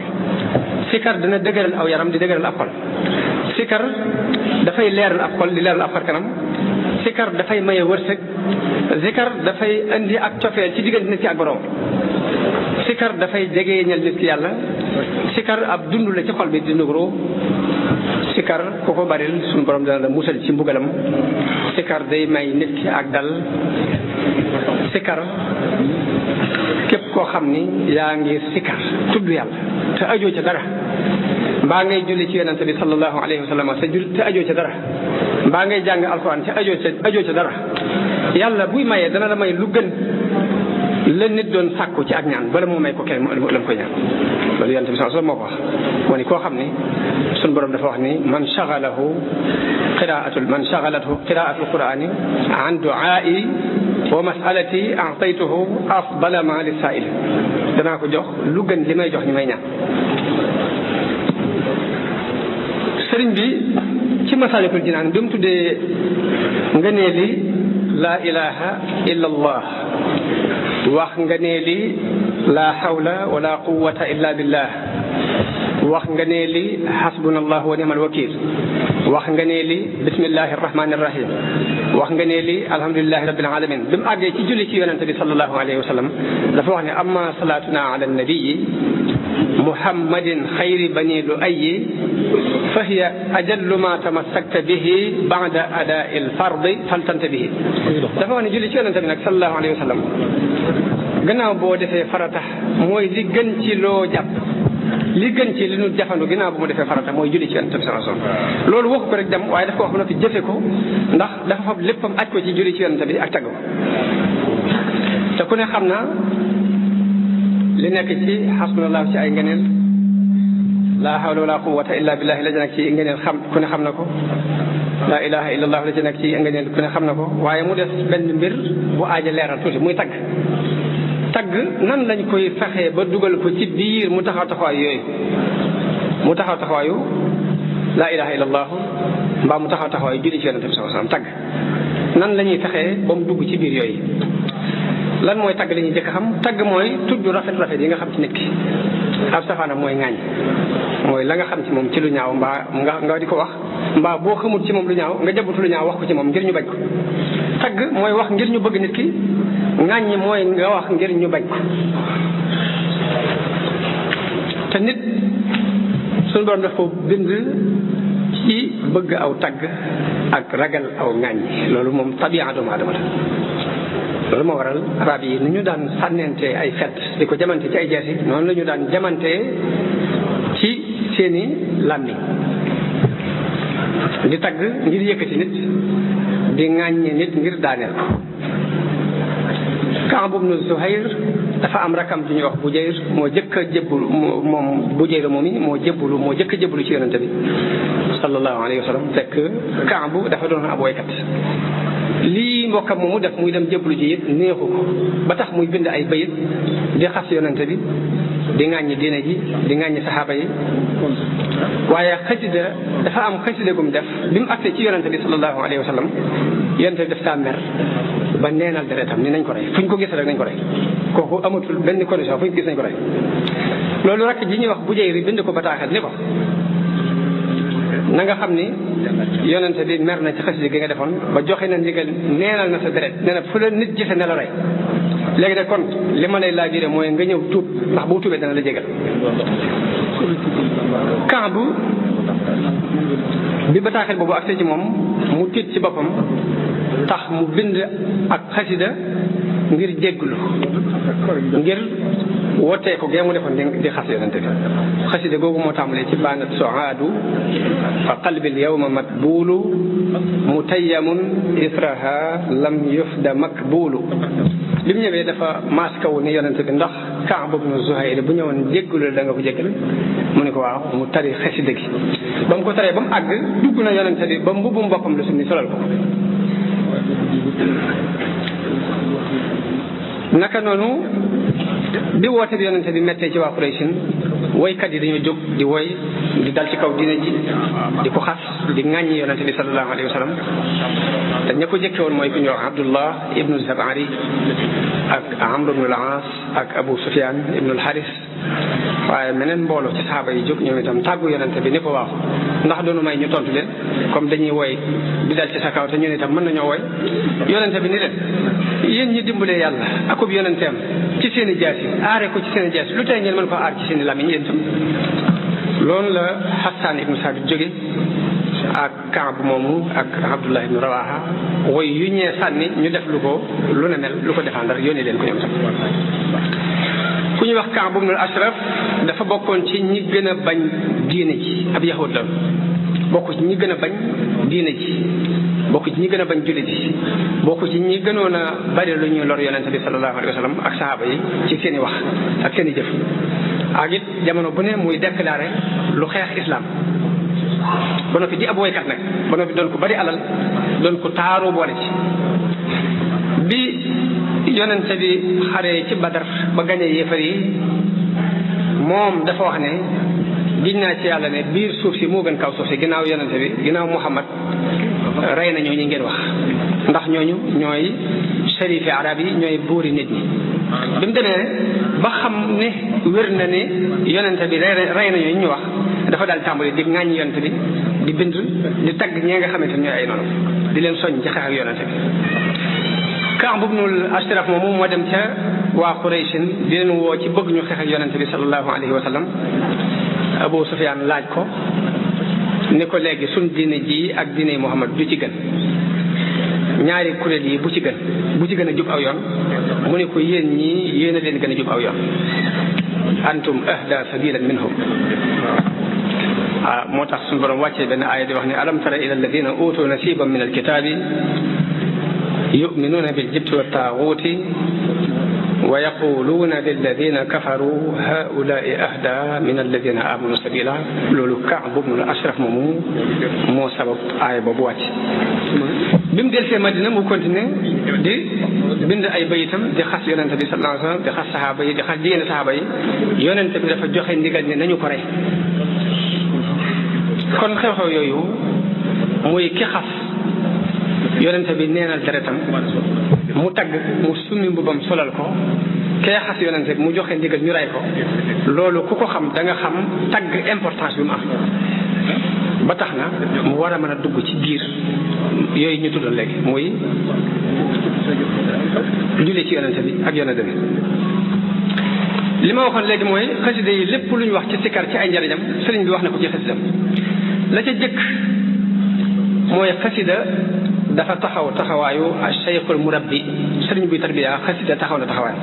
sikar dana dëgëral aw yaram di dëgëral ab xol sikar dafay leeral ab xol di leeral ab xar kanam sikar dafay maye wërsëg sikar dafay indi ak cofeel ci diggante nit ki ak borom sikar dafay jegeñal nit ki yàlla sikar ab dund la ci xol bi di nugro sikar ku ko baril suñu borom dana la musal ci mbugalam sikar day may nit ki ak dal sikar képp koo xam ni yaa ngi sikar tudd yàlla te ajoo ca dara mbaa ngay julli ci yonente bi sallallahu alayhi wa sallam te ajoo ca dara mbaa ngay jàng alquran te ajoo ca dara yàlla buy mayee dana la may lu gën la nit doon sàkku ci ak ñaan bala moo may ko kenn la mu koy ñaan loolu yonent bi sallallahu alayhi wasallam moo ko wax moo ni koo xam ni suñu borom dafa wax ni man shaghalathu qira'atul qur'ani an du'a'i wa mas'alati a'taytuhu afdala ma lis-sa'il danaa ko jox lu gën li may jox ñi may ñaan. sëriñ bi ci Masaalikul Jinaan bi mu tuddee ngëneeli laa ilaha illa allah wax ngëneeli laa hawla wala quwwata illa billah wax ngëneeli hasbunallahu wa ni'mal wakiil wax ngëneeli bismillahi rahmani rahim wax ngëneeli alhamdulillahi rabbil alamin bi mu àggee ci julli ci yonente bi sallallahu alayhi wa sallam dafa wax ne amma salatuna ala nabiyi muhammadin xayri bani lu'ayyi fa hiya ajallu ma tamassakta bihi ba'da adaa'i al-fardi faltanta bihi dafa wax ne julli ci yonente bi nag sallallahu alayhi wa sallam gannaaw boo defee farata mooy li gën ci loo jàpp li gën ci li nu jafandu ginnaaw bu mu defee farata mooy julli ci yonent bi sallallahu alayhi wasallam loolu waxu ko rek dem waaye daf ko wax ba noppi jëfe ko ndax dafa fab léppam aj ko ci julli ci yonent bi ak tagg ko te ku ne xam na li nekk ci hasbunallah ci ay ngeneel laa hawla wala quwwata illa billahi la ci nekk ci ngeneel ku ne xam na ko laa ilaha illallah la ci nekk ci ngeneel ku ne xam na ko waaye mu des benn mbir bu aaja leeral tuuti muy tagg tagg nan lañ koy fexee ba dugal ko ci biir mu taxaw taxawaayu yooyu mu taxaw taxawaayu laa ilaha illallah mbaa mu taxaw taxawaayu julli ci yonent bi sallallahu alayhi wasallam tagg nan la ñuy fexee ba mu dugg ci biir yooyu lan mooy tagg la ñuy jëkk xam tagg mooy tudd rafet yi nga xam ci nit ki ab safaanam mooy ŋaañ mooy la nga xam ci moom ci lu ñaaw mbaa nga di ko wax mbaa boo xamut ci moom lu ñaaw nga jabutu lu ñaaw wax ko ci moom ngir ñu bañ ko tagg mooy wax ngir ñu bëgg nit ki ŋàññi mooy nga wax ngir ñu bañ ko te nit suñu borom daf ko bind ci bëgg aw tagg ak ragal aw ŋàññi loolu moom tabi'a doomu aadama la loolu moo waral arab yi ni ñu daan sànnente ay fet di ko jamante ci ay jeesi noonu la ñu daan jamante ci seeni làmmiñ di tagg ngir yëkkati nit di ŋàññi nit ngir daaneel ko Kaab ibnu Zuhayr dafa am rakam ju ñuy wax Bujayr moo jëkk a jébbalu moom Bujayr moom yi moo jëkk a jébbalu ci yonente bi sallallahu alayhi wa sallam fekk Kaab dafa doon ab woykat lii mbokkam moomu def muy dem jébbalu ji it neexu ko ba tax muy bind ay bayit di xas yonente bi di ŋàññi diine ji di ŋàññi saxaaba yi waaye xasida dafa am xasida gum def bi mu agsee ci yonente bi sallallahu alayhi wa sallam yonente bi daf kaa mer ba neenal deretam ni nañ ko rey fu ñu ko gis rek nañ ko rey kooku amatul benn condition fu ñu ko gis nañ ko rey loolu rek ji ñuy wax Bujayri bind ko bataaxal ni ko na nga xam ni yonente bi mer na ci xasida gi nga defoon ba joxe na ndigal neenal na sa deret nee na fu la nit gise ne la rey léegi nag kon li ma lay laabiré mooy nga ñëw tuub ndax boo tuubee dana la jégal Kaab bi bataaxal boobu agsee ci moom mu tiit ci boppam tax mu bind ak xasida ngir jégglu ngir wootee ko gee mu defoon di xas yonente bi xasida googu moo tàmbalee ci baanat soaadu fa qalbil yawma matbuulu mutayyamun israha lam yufda makbuulu bi mu ñëwee dafa maas kaw ni yonente bi ndax Kaab ibnu Zuhayr bu ñëwoon jégglu da nga ko jéggal mu ne ko waaw mu tari xasida gi ba mu ko taree ba mu àgg dugg na yonente bi ba mbubbum boppam la summi solal ko naka noonu bi woote bi yonente bi mettee ci waa Quraysin woykat yi dañoo jóg di woy di dal ci kaw diine ji di ko xas di ŋàññi yonente bi sallallahu alayhi wa sallam te ña ko jëkke woon mooy ku ñuy wax Abdullah ibnu Zabari ak Amr ibnu al-As ak Abu Sufyan ibnu al-Haris waaye meneen mbooloo ci saxaaba yi jóg ñoom itam tàggu yonente bi ni ko waaw ndax doonu may ñu tontu leen comme dañuy woy di dal ci sa kaw te ñun itam mën nañoo woy yonente bi ni leen yéen ñi dimbalee yàlla akub yonenteem ci seen i jaasi aare ko ci seen i jaasi lu tey ngeen mën ko aar ci seen i lamiñ yéen itam loolu la Hassan ibnu Saabit jóge ak Kaab moomu ak Abdullah ibnu Rawaha woy yu ñee sànni ñu def lu ko lu ne mel lu ko défendre yónnee leen ko ñoom itam ku ñuy wax Kaab ibnu Ashraf dafa bokkoon ci ñi gën a bañ diine ji ab yahud la bokk ci ñi gën a bañ diine ji, bokk ci ñi gën a bañ jullit ji, bokk ci ñi gënoon a bari lu ñuy lor yonente bi sallallahu alayhi wa sallam ak sahaaba yi ci seen i wax ak seen i jëf. ak it jamono bu ne muy déclaré lu xeex islam ba noppi di ab woykat nag ba noppi doon ko bari alal doon ko taaru boole ci. bi yonente bi xaree ci Badar ba gañe yéefar yi moom dafa wax ne giñ naa ci yàlla ne biir suuf si moo gën kaw suuf si ginnaaw yonente bi ginnaaw Muhammad rey na ñooñu ngeen wax, ndax ñooñu ñooy sharifi arab yi, ñooy buuri nit ñi. bi mu demee ba xam ne wér na ne yonente bi rey na ñooñu ñu wax, dafa daal tàmbali di ŋàññi yonente bi, di bind di tagg ñee nga xamante ne ñooy ay noonu, di leen soññ ci xeex ak yonente bi. Kaab ibnul Ashraf moomu moo dem ca waa Qurayshin di leen woo ci bëgg ñu xeex ak yonente bi sallallahu alayhi wa sallam. Abu Sufyaan laaj ko ni ko léegi suñ diine ji ak diine Muhammad du ci gën, ñaari kuréel yi bu ci gën a jub aw yoon. mu ne ko yéen ñii yéen a leen gën a jub aw yoon, antum ahda sabilan minhum. moo tax suñu borom wàccee benn aaya di wax ne alam tara ila alladina utu nasiban min alkitabi yuminuuna biljibti wa taaguuti wa yaquluuna lilladina kafaru haulaai ahda min alladina amanu sabila. loolu Kaab ibnul Ashraf moomu moo sabab aaya boobu wàcc. bi mu delsee Madina mu continué di bind ay bayitam di xas yonente bi sallallahu alayhi wa sallam, di xas sahaaba yi, di xas jigéen sahaaba yi. yonente bi dafa joxe ndigal ne nañu ko rey. kon xew-xew yooyu muy ki xas yonente bi neenal deretam, mu tagg mu summi mbubam solal ko, kee xas yonente bi mu joxe ndigal ñu rey ko. loolu ku ko xam da nga xam tagg importance bi mu am, ba tax na mu war a mën a dugg ci biir yooyu ñu tuddal léegi muy julli ci yonente bi ak yonente bi. li ma waxoon léegi mooy xasida yi lépp lu ñu wax ci sikkar ci ay njariñam sëriñ bi wax na ko ci xasidam. la ca jëkk mooy xasida dafa taxaw taxawaayu cheikhul murabbi, sëriñ buy tarbiya xasida taxaw na taxawaay.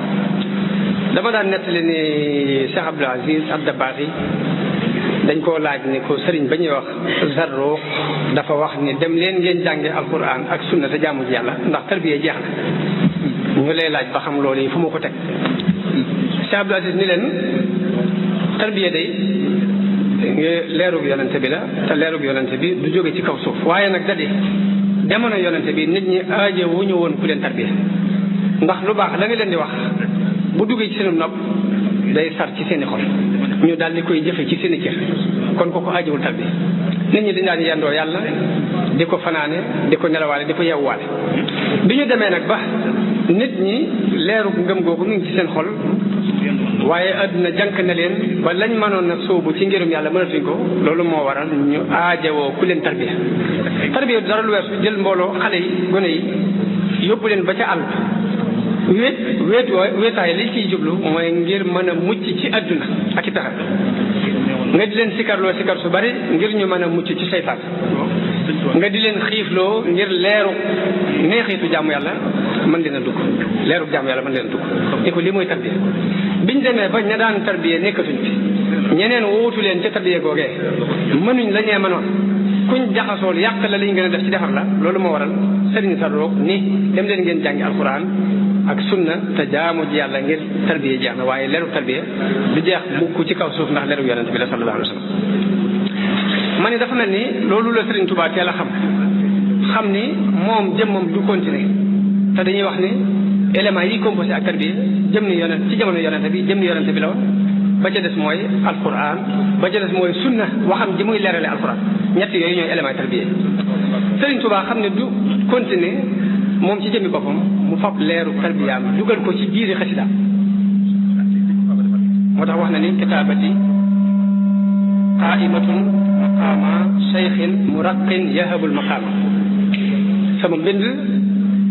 dama daan nettali ni Cheikh Abdul Aziz Ad-Dabaax dañ koo laaj ni ko sëriñ ba ñuy wax Zarruq dafa wax ni dem leen ngeen jànge alquran ak sunna te jaamu ji yàlla ndax tarbiya jeex na. ñu lay laaj ba xam loolu yi fu ma ko teg. Cheikh Abdul Aziz ni leen tarbiya day leerug yonente bi la, te leerug yonente bi du jóge ci kaw suuf, waaye nag da di jamono yonente bi nit ñi aaje wu ñu woon ku leen tarbiya, ndax lu baax la nga leen di wax bu duggee ci seen nopp day sar ci seen i xol, ñu daal di koy jëfe ci seen i cër. kon kooku aajewul tarbiya. nit ñi dañ daan yendoo yàlla di ko fanaane, di ko nelawaale, di ko yewwaale. bi ñu demee nag ba nit ñi leerug ngëm googu mu ngi ci seen xol, waaye àdduna jànk na leen ba lañ mënoon a sóobu ci ngirum yàlla mënatuñ ko. loolu moo waral ñu aajewoo ku leen tarbiya. tarbiya dara lu weesu jël mbooloo xale yi gone yi yóbbu leen ba ca àll wéetaay li ciy jublu mooy ngir mën a mucc ci àdduna ak i pexe. nga di leen sikarloo sikar su bari ngir ñu mën a mucc ci seytaan, nga di leen xiifloo ngir leeru neexitu jaamu yàlla mën leen a dugg, leeru jaamu yàlla mën leen a dugg. ni ko lii mooy tarbiya. biñ demee ba ña daan tarbiya nekkatuñ fi, ñeneen wóotu leen ca tarbiya googee, mënuñ la ñee mënoon, kuñ jaxasool yàq la liñ gën a def ci defar la. loolu moo waral sëriñ Zarruq ni dem leen ngeen jàngi alquran ak sunna te jaamu ji yàlla ngir tarbiya jeex na, waaye leeru tarbiya du jeex mukk ci kaw suuf ndax leeru yonente bi la sallallahu alayhi wa sallam. ma ne dafa mel ni loolu la Sëriñ Tuubaa teel a xam ni moom jëmmam du continuer, te dañuy wax ni éléments yi composé ak tarbiya jëm ni yonent ci jamono yonente bi jëm ni yonente bi la woon. ba ca des mooy alquran, ba ca des mooy sunna, waxam ji muy leerale alquran. ñett yooyu ñooy éléments tarbiya. Sëriñ Tuubaa xam ne du continuer moom ci jëmmi boppam, mu fab leeru tarbiyaam dugal ko ci biiri xasida. moo tax wax na ni kitaabati qaimatun maqaama cheikhin muraqin yahabul maqaama. sama mbind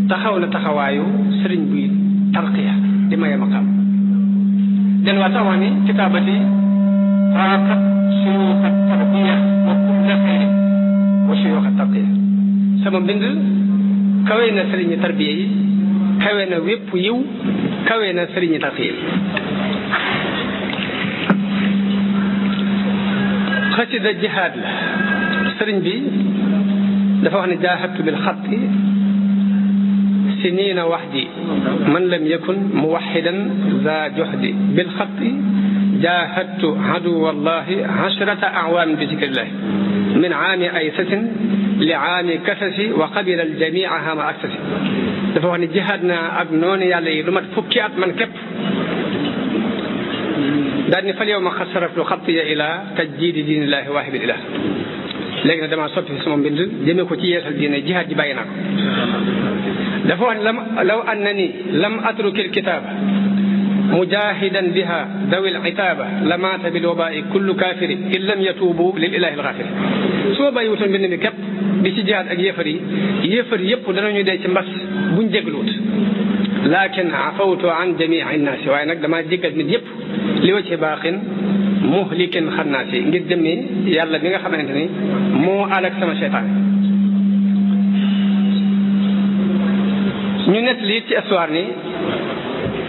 taxaw na taxawaayu sëriñ buy tarqiya di maye maqaam. den waa tax wax ni kitaabati raqat suyuuxa tarbiya wa kulla xayrin wa suyuuxa tarqiya. sama mbind kawe na sëriñi tarbiya yi, kawe na wépp yiw, kawe na sëriñi tarqiya yi. xasida jihaad la. sëriñ bi dafa wax ne jaahadtu bil xatti siniina wahdi man lam yakun muwaxidan za juhdi bil xatti jaahadtu aduwallahi ashrata awaam bi zikrillahi min aami aysasin li aami kasasi wa qabila aljamia hama aksasi dafa wax ne jihaad naa ak noonu yàlla yi lu mat fukki at man képp daal ni fal yow ma xat saraftu xattiya ila tajdiidi diinillahi waahibil ilah léegi nag damaa soppi sama mbind jëmee ko ci yeesal diine jihaad ji bàyyi naa ko dafa wax ne law annani lam atrukil kitaaba mujahidan biha dawil itaaba lamaata bil wabai kullu kaafiri in lam yatuubu lil ilahi alxaafiri su ma bàyyi wutoon mbind mi képp di ci jihaad ak yéefar yëpp danañu dee ci mbas buñ jégluwut lakin afawtu an jamii nnaasi waaye nag damaa jéggal nit yëpp li wa ci baaxin muhlikin xannaasi ngir jëmmi yàlla mi nga xamante ni moo alak sama seytaan ñu nett lii ci histoire ni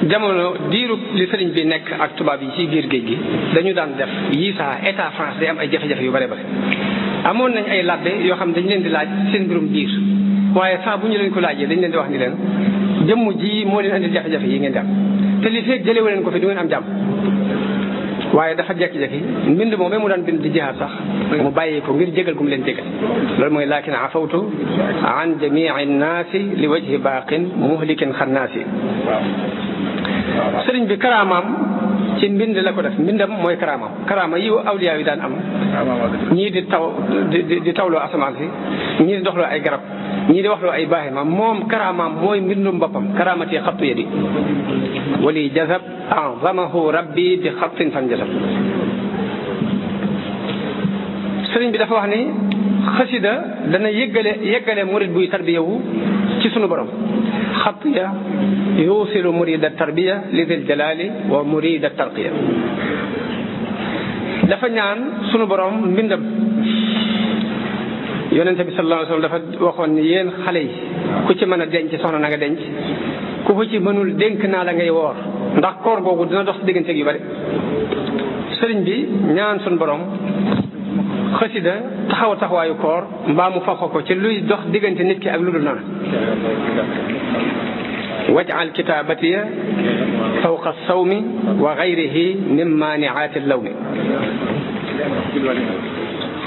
jamono diirub li sëriñ bi nekk ak tubaab yi ci biir géej gi dañu daan def yii saa état France day am ay jafe-jafe yu bare bare amoon nañ ay labbe yoo xam dañ leen di laaj seen mbirum biir waaye saa bu ñu leen ko laajee dañ leen di wax ni leen jëmm ji moo leen andi jafe-jafe yi ngeen di am te li feeg jëlewu leen ko fi du ngeen am jàmm waaye dafa jekki-jekki mbind moom mu daan bind di jihaad sax mu bàyyi ko ngir jégal gu mu leen jégal loolu mooy laakin afawtu an jamii nnaasi li wajhi baaqin muhlikin xannaasi sëriñ bi karaamaam ci mbind la ko def mbindam mooy karaama yi awliyaa yi daan am ñii di tawloo asamaan si ñii di doxloo ay garab ñii di waxloo ay baaxima moom karaamaam mooy mbindum boppam karaamati xattu yadi wali jazab azamahu rabbi bi xattin fan jazab sëriñ bi dafa wax ni xasida dana yëggale murid buy tarbiyawu ci sunu borom xattiya yuusilu murida tarbiya li dil jalali wa murida tarqiya dafa ñaan sunu borom mbindam yonente bi sallallahu alayhi wa sallam dafa waxoon ni yéen xale yi ku ci mën a denc soxna na nga denc ku ko ci mënul dénk naa la ngay woor ndax koor googu dina dox si digganteeg yu bari sëriñ bi ñaan sunu borom xasida taxawaayu koor mbaa mu faxo ko ci luy dox diggante nit ki ak lu dul noonu waj'al kitaabatiya fawqa sawmi wa gayrihi min maaniaati lawmi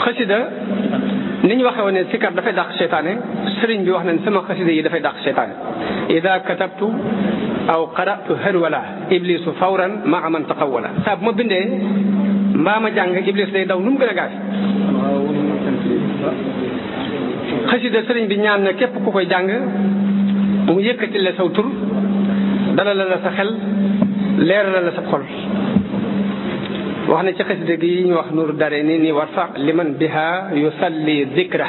xasida ni ñu waxee woon ne sikar dafay dàq seytaane sëriñ bi wax nañ sama xasida yi dafay dàq seytaane ida katabtu aw qara'tu harwala iblisu fawran maa man taqawwala saa bu ma bindee mbaa ma jàng iblis day daw nu mu gën a gaaw xasida sëriñ bi ñaan na képp ku koy jàng mu yëkkati la saw tur dalal la sa xel leeral la sa xol wax na ci xasida gi ñu wax nuuru dare ni warfa liman biha yusalli dikra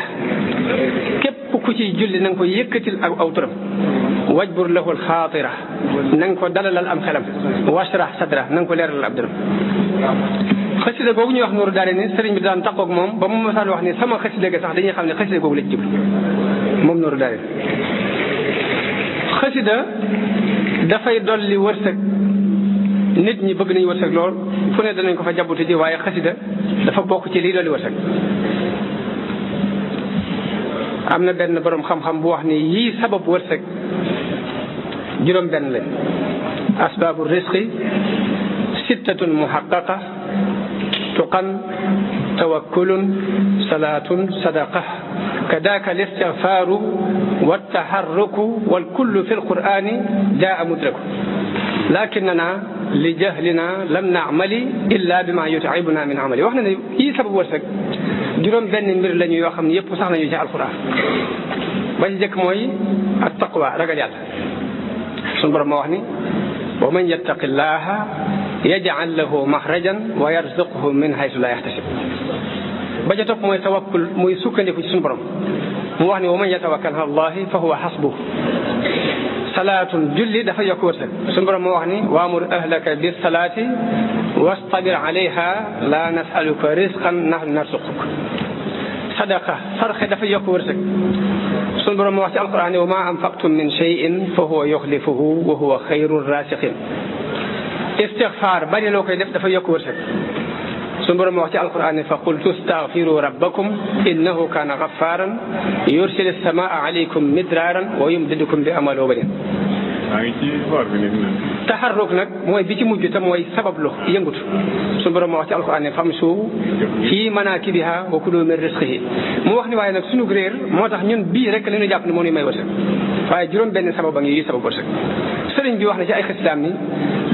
képp ku ci julli na nga ko yëkkatil ak aw turam wajbur lahu alxaatira na nga ko dalalal am xelam washrah sadra na nga ko leeralal ab dëram xasida googu ñuy wax nuuru dare ni sëriñ bi daan taqoog moom ba mu masaan wax ni sama xasida ga sax dañuy xam ne xasida googu la ci jublu moom nuuru dare xasida dafay dolli wërsëg nit ñi bëgg nañu wërsëg lool fu ne danañ ko fa jabuti ji waaye xasida dafa bokk ci lii dolli wërsëg am na benn borom xam-xam bu wax ni yii sabab wërsëg juróom benn lañ asbaabu risqi sittatun muhaqqaqa tuqan tawakkulun salaatun sadaqa kadaaka listigfaaru wattaharruku walkullu fi lqur'ani jaa mudraku lakinana li jahlina lam naamali illa bima yut'ibuna min amali wax na ne yii sabab wërsëg juróom benn mbir lañu yoo xam ne yëpp sax nañu ci alquran ba ci jëkk mooy at taqwa ragal yàlla suñu borom moo wax ni wa man yattaqi llaha yaj'al lahu maxrajan wa yarzuqhu min haysu la yaxtasib ba ca topp mooy tawakkul muy sukkandiku ci suñu borom mu wax ni wa man yatawakkal ala allahi fa huwa hasbuh salaatun julli dafa yokk wërsëg suñu borom moo wax ni waamur ahlaka bis salaati wastabir alayha la nasaluka risqan nahnu narsuquk sadaqa sarxe dafa yokk wërsëg suñu borom moo wax ci alquran wa ma anfaqtum min shay'in fa huwa yuxlifuhu wa huwa xayru rasiqin istigfaar bari loo koy def dafa yokk wërsëg suñu borom wax ci alquran ne fa qultu astaghfiru rabbakum innahu kana ghaffaran yursilu samaa alaykum midraran wa yumdidukum bi amwalin wa banin. taxarruk nag mooy bi ci mujj te mooy sabablu yëngutu suñu borom wax ci alquran ne famshu fii manaakibiha wa kulu min rizqihi mu wax ni waaye nag suñu réer moo tax ñun bii rek li ñu jàpp ne moo ñuy may wërsëg waaye juróom benn sabab a ngi yi sabab wërsëg sëriñ bi wax na ci ay xasidaam ni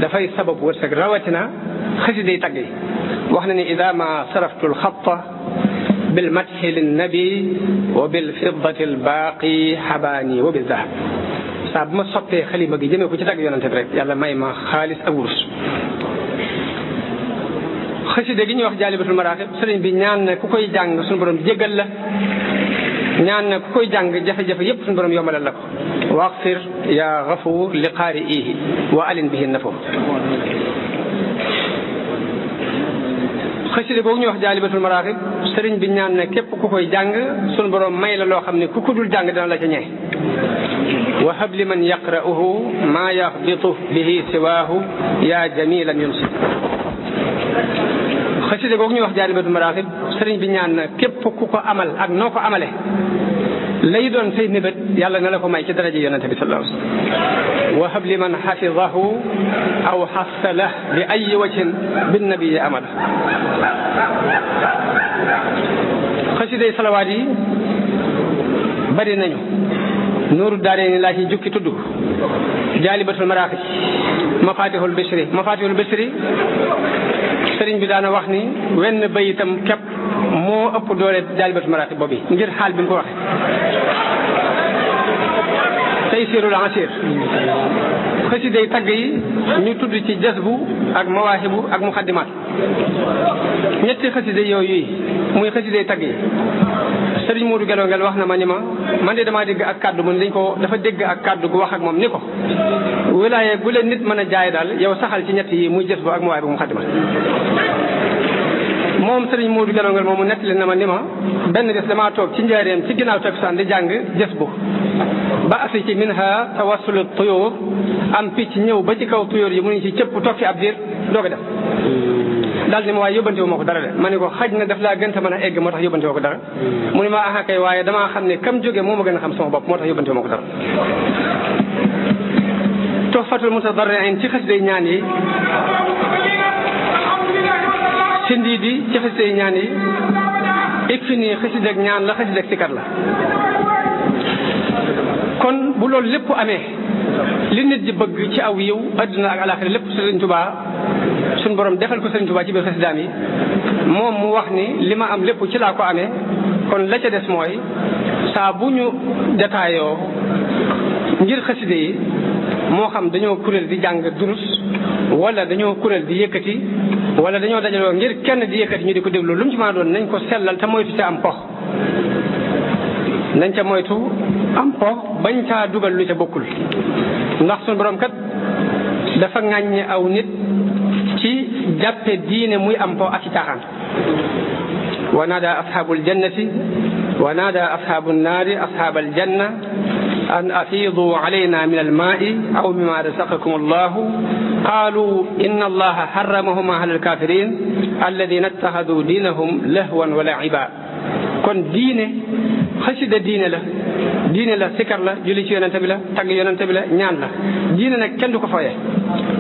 dafay sabab wërsëg rawatina xasiday tagg yi wax na ni ida ma saraftu lxatta bil mathi linnabi wa bil fiddati albaaqi xabaani wa bil dahab saa bu ma sottee xalima gi jëmee ko ci tagg yonante bi rek yàlla may ma xaalis ak wurus. xasida gi ñuy wax jaalibatul maraaxib sëriñ bi ñaan na ku koy jàng suñu borom jéggal la ñaan na ku koy jàng jafe-jafe yépp suñu borom yombalal la ko waqfir ya gafuur li qaari'ihi wa alin bihi nafo. xasida googu ñuy wax jaalibatul maraaxib sëriñ bi ñaan na képp ku koy jàng suñu borom may la loo xam ne ku ko dul jàng dana la ca ñee. wa hab li man yaqra'uhu maa yaxbitu bihi siwaahu yaa jamilan yunsi. xasida googu ñuy wax jaalibatul maraaxib sëriñ bi ñaan na képp ku ko amal ak noo ko amale lay doon say mébét yàlla na la ko may ci daraja yonente bi sallallahu alayhi wa sallam. wa hab li man xafidahu aw xassala bi ay wajhin bin nabiyi amala. xasiday salawaat yi bari nañu nuuru daarayni laa ci jukki tudd jaalibatul maraaxib mafatihul bisri sëriñ bi daana wax ni wenn bayitam képp moo ëpp doole jaalibatul maraaxib boobu ngir xaal bi mu ko waxee. taysirul asir xasiday tagg yi ñu tudd ci jasbu ak mawaahibu ak muxaddimaat ñetti xasiday yooyu yi muy xasiday tagg yi sëriñ Modou Gelongel wax na ma ni ma man de damaa dégg ak kàddu mun dañ ko dafa dégg ak kàddu gu wax ak moom ni ko wilaaye gu leen nit mën a jaay daal yow saxal ci ñett yi muy jasbu ak mawaahibu muxaddimaat. moom sëriñ Modou Gelongel moomu nettali na ma ni ma benn bés damaa toog ci njaareem ci ginnaaw takkusaan di jàng jasbu ba asi ci minha tawassulu tuyóor am picc ñëw ba ci kaw tuyóor yi mu ngi ci cëpp toog fi ab diir doog a def daal ni ma waaye yóbbante wu ma ko dara de ma ne ko xaj na daf laa gën a mën a egg moo tax yóbbante woo ko dara mu ne ma aha kay waaye damaa xam ne kam jóge moo ma gën a xam sama bopp moo tax yóbbante wu ma ko dara. tuhfatul mutadarriin ci xasiday ñaan yi sindi di ci xasiday ñaan yi ik fi nii xasida ak ñaan la xasida ak sikar la. kon bu loolu lépp amee li nit di bëgg ci aw yiw adduna ak alaxira lépp Sëriñ Tuubaa suñ borom defal ko Sëriñ Tuubaa ci biir xasidaam yi moom mu wax ni li ma am lépp ci laa ko amee kon la ca des mooy saa bu ñu détailloo ngir xaside yi moo xam dañoo kuréel di jàng durus wala dañoo kuréel di yëkkati wala dañoo dajaloo ngir kenn di yëkkati ñu di ko déglu lu mu ci mën a doon nañ ko sellal te moytu ca am pox nañ ca moytu am pox bañ caa dugal lu ca bokkul ndax suñu borom kat dafa ŋàññe aw nit ci jàppe diine muy am pox ak ci caaxaan. wa naada ashaabul jannati wa naada ashaabu naari ashaabal janna an afiidu alayna min almaai aw mimma razaqakum allahu qaalu inna allaha harramahuma ala alkafirin alladina ittaxadu diinahum lahwan wa laiba. kon diine xasida diine la sikar la julli ci yonente bi la tagg yonente bi la ñaan la diine nag kenn du ko fooye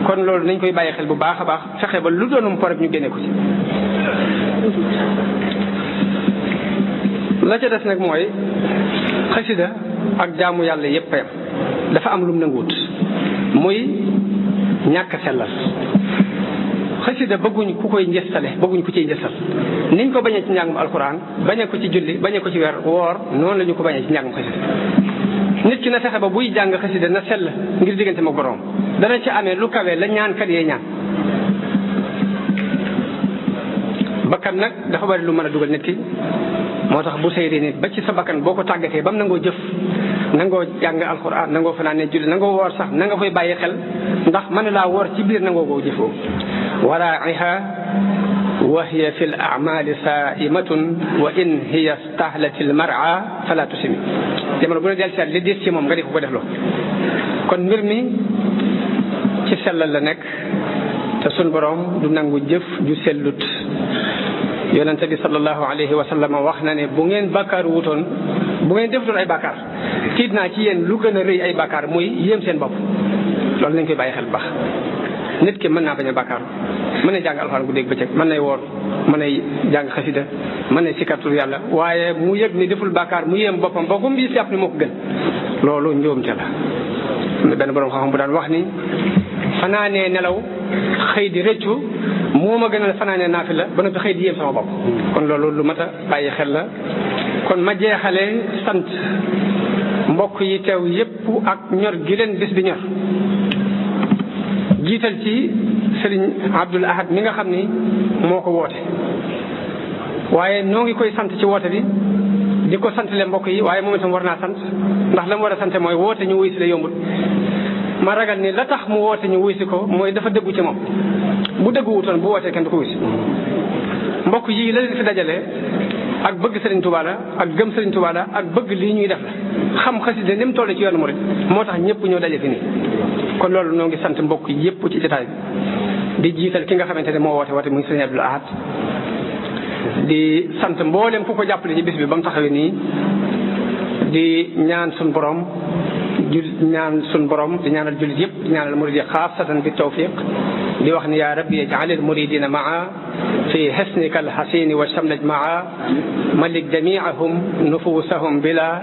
kon loolu nañ koy bàyyi xel bu baax a baax fexe ba lu doonum porop ñu génne ko ci. la ca des nag mooy xasida ak jaamu yàlla yépp yam dafa am lum nanguwut muy ñàkk sellal. xasida bëgguñ ku koy njëstale bëgguñ ku ciy njëstal niñ ko bañee ci njàngum alxuraan bañee ko ci julli bañee ko ci weer woor noonu la ñu ko bañee ci njàngum xasida. nit ki na fexe ba buy jàng xasida na sell ngir diggante ma borom dana ci amee lu kawe la ñaan kat yee ñaan. bakkan nag dafa bari lu mën a dugal nit ki moo tax bu seyri nit ba ci sa bakkan boo ko tàggatee ba mu nangoo jëf nangoo jàng alxuraan nangoo fanaane julli nangoo woor sax na nga koy bàyyi xel ndax mën laa woor ci biir nangoo koo jëfoo. waraa'iha wa hiya fi l amali saimatun wa in hiya stahlat al mar'a fala tusimi. jamono bu ne del seet li diis ci moom nga di ko def loo kon mbir mi ci sellal la nekk te sun borom du nangu jëf ju sellut yonente bi sallallahu alayhi wa sallam wax na ne bu ngeen bàkkaar wutoon bu ngeen defutoon ay bàkkaar tiit naa ci yéen lu gën a rëy ay bàkkaar muy yéem seen bopp loolu nañ koy bàyyi xel bu baax. nit ki mën naa bañ a bàkkaar mën na jàng alxuraan guddeeg bëccëg mën nay woor mën nay jàng xasida mën nay sikkartul yàlla waaye mu yëg ni deful bàkkaar mu yéem boppam ba gum bi jàpp ni moo ko gën loolu njuumte la. am na benn borom xam-xam bu daan wax ni fanaanee nelaw xëy di rëccu moo ma gënal fanaanee naafila ba noppi xëy di yéem sama bopp kon loolu lu mat a bàyyi xel la. kon ma jeexale sant mbokk yi teew yépp ak ñor gi leen bis bi ñor jiital ci Serigne Abdoul Ahad mi nga xam ni moo ko woote waaye noo ngi koy sant ci woote bi di ko sant le mbokk yi waaye moom itam war naa sant ndax la mu war a sante mooy woote ñu wuy si la yombul ma ragal ni la tax mu woote ñu wuy si ko mooy dafa dëggu ci moom bu dëggu wutoon bu wootee kenn du ko wuy si mbokk yi la leen fi dajale ak bëgg Serigne Touba la ak gëm Serigne Touba la ak bëgg lii ñuy def la xam xasida ni mu toll ci yoonu murid moo tax ñëpp ñoo daje fi nii kon loolu noo ngi sant mbokk yëpp ci jotaay bi di jiital ki nga xamante ne moo woote muy Serigne Abdoul Ahad di sant mboolem ku ko jàppale ci bis bi ba mu taxawee nii di ñaan suñ borom di ñaanal jullit yëpp di ñaanal murid yi xaasatan bi tawfiq di wax ni yaa rabbi ij'alil muridina maa fi hisnika alhasini wa shamlaj maa malik jami'ahum nufusahum bila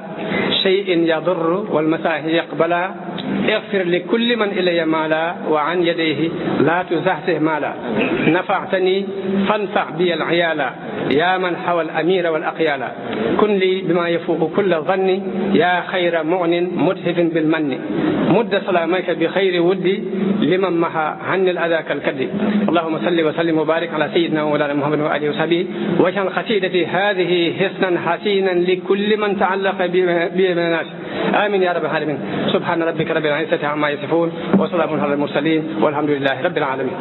shay'in yadur wal masahi yaqbala اغفر لكل من إلي مالا وعن يديه لا تزهزه مالا نفعتني فانفع بي العيالا يا من حوى الأمير والأقيالا كن لي بما يفوق كل ظن يا خير مغن متهف بالمن مد سلامك بخير ودي لمن محى عني الأذى كالكد اللهم صل وسلم وبارك على سيدنا ومولانا محمد وآله وصحبه واجعل قصيدتي هذه حسنا حسينا لكل من تعلق بي من الناس آمين يا رب العالمين سبحان ربك رب العزة عما يصفون وسلام على المرسلين والحمد لله رب العالمين.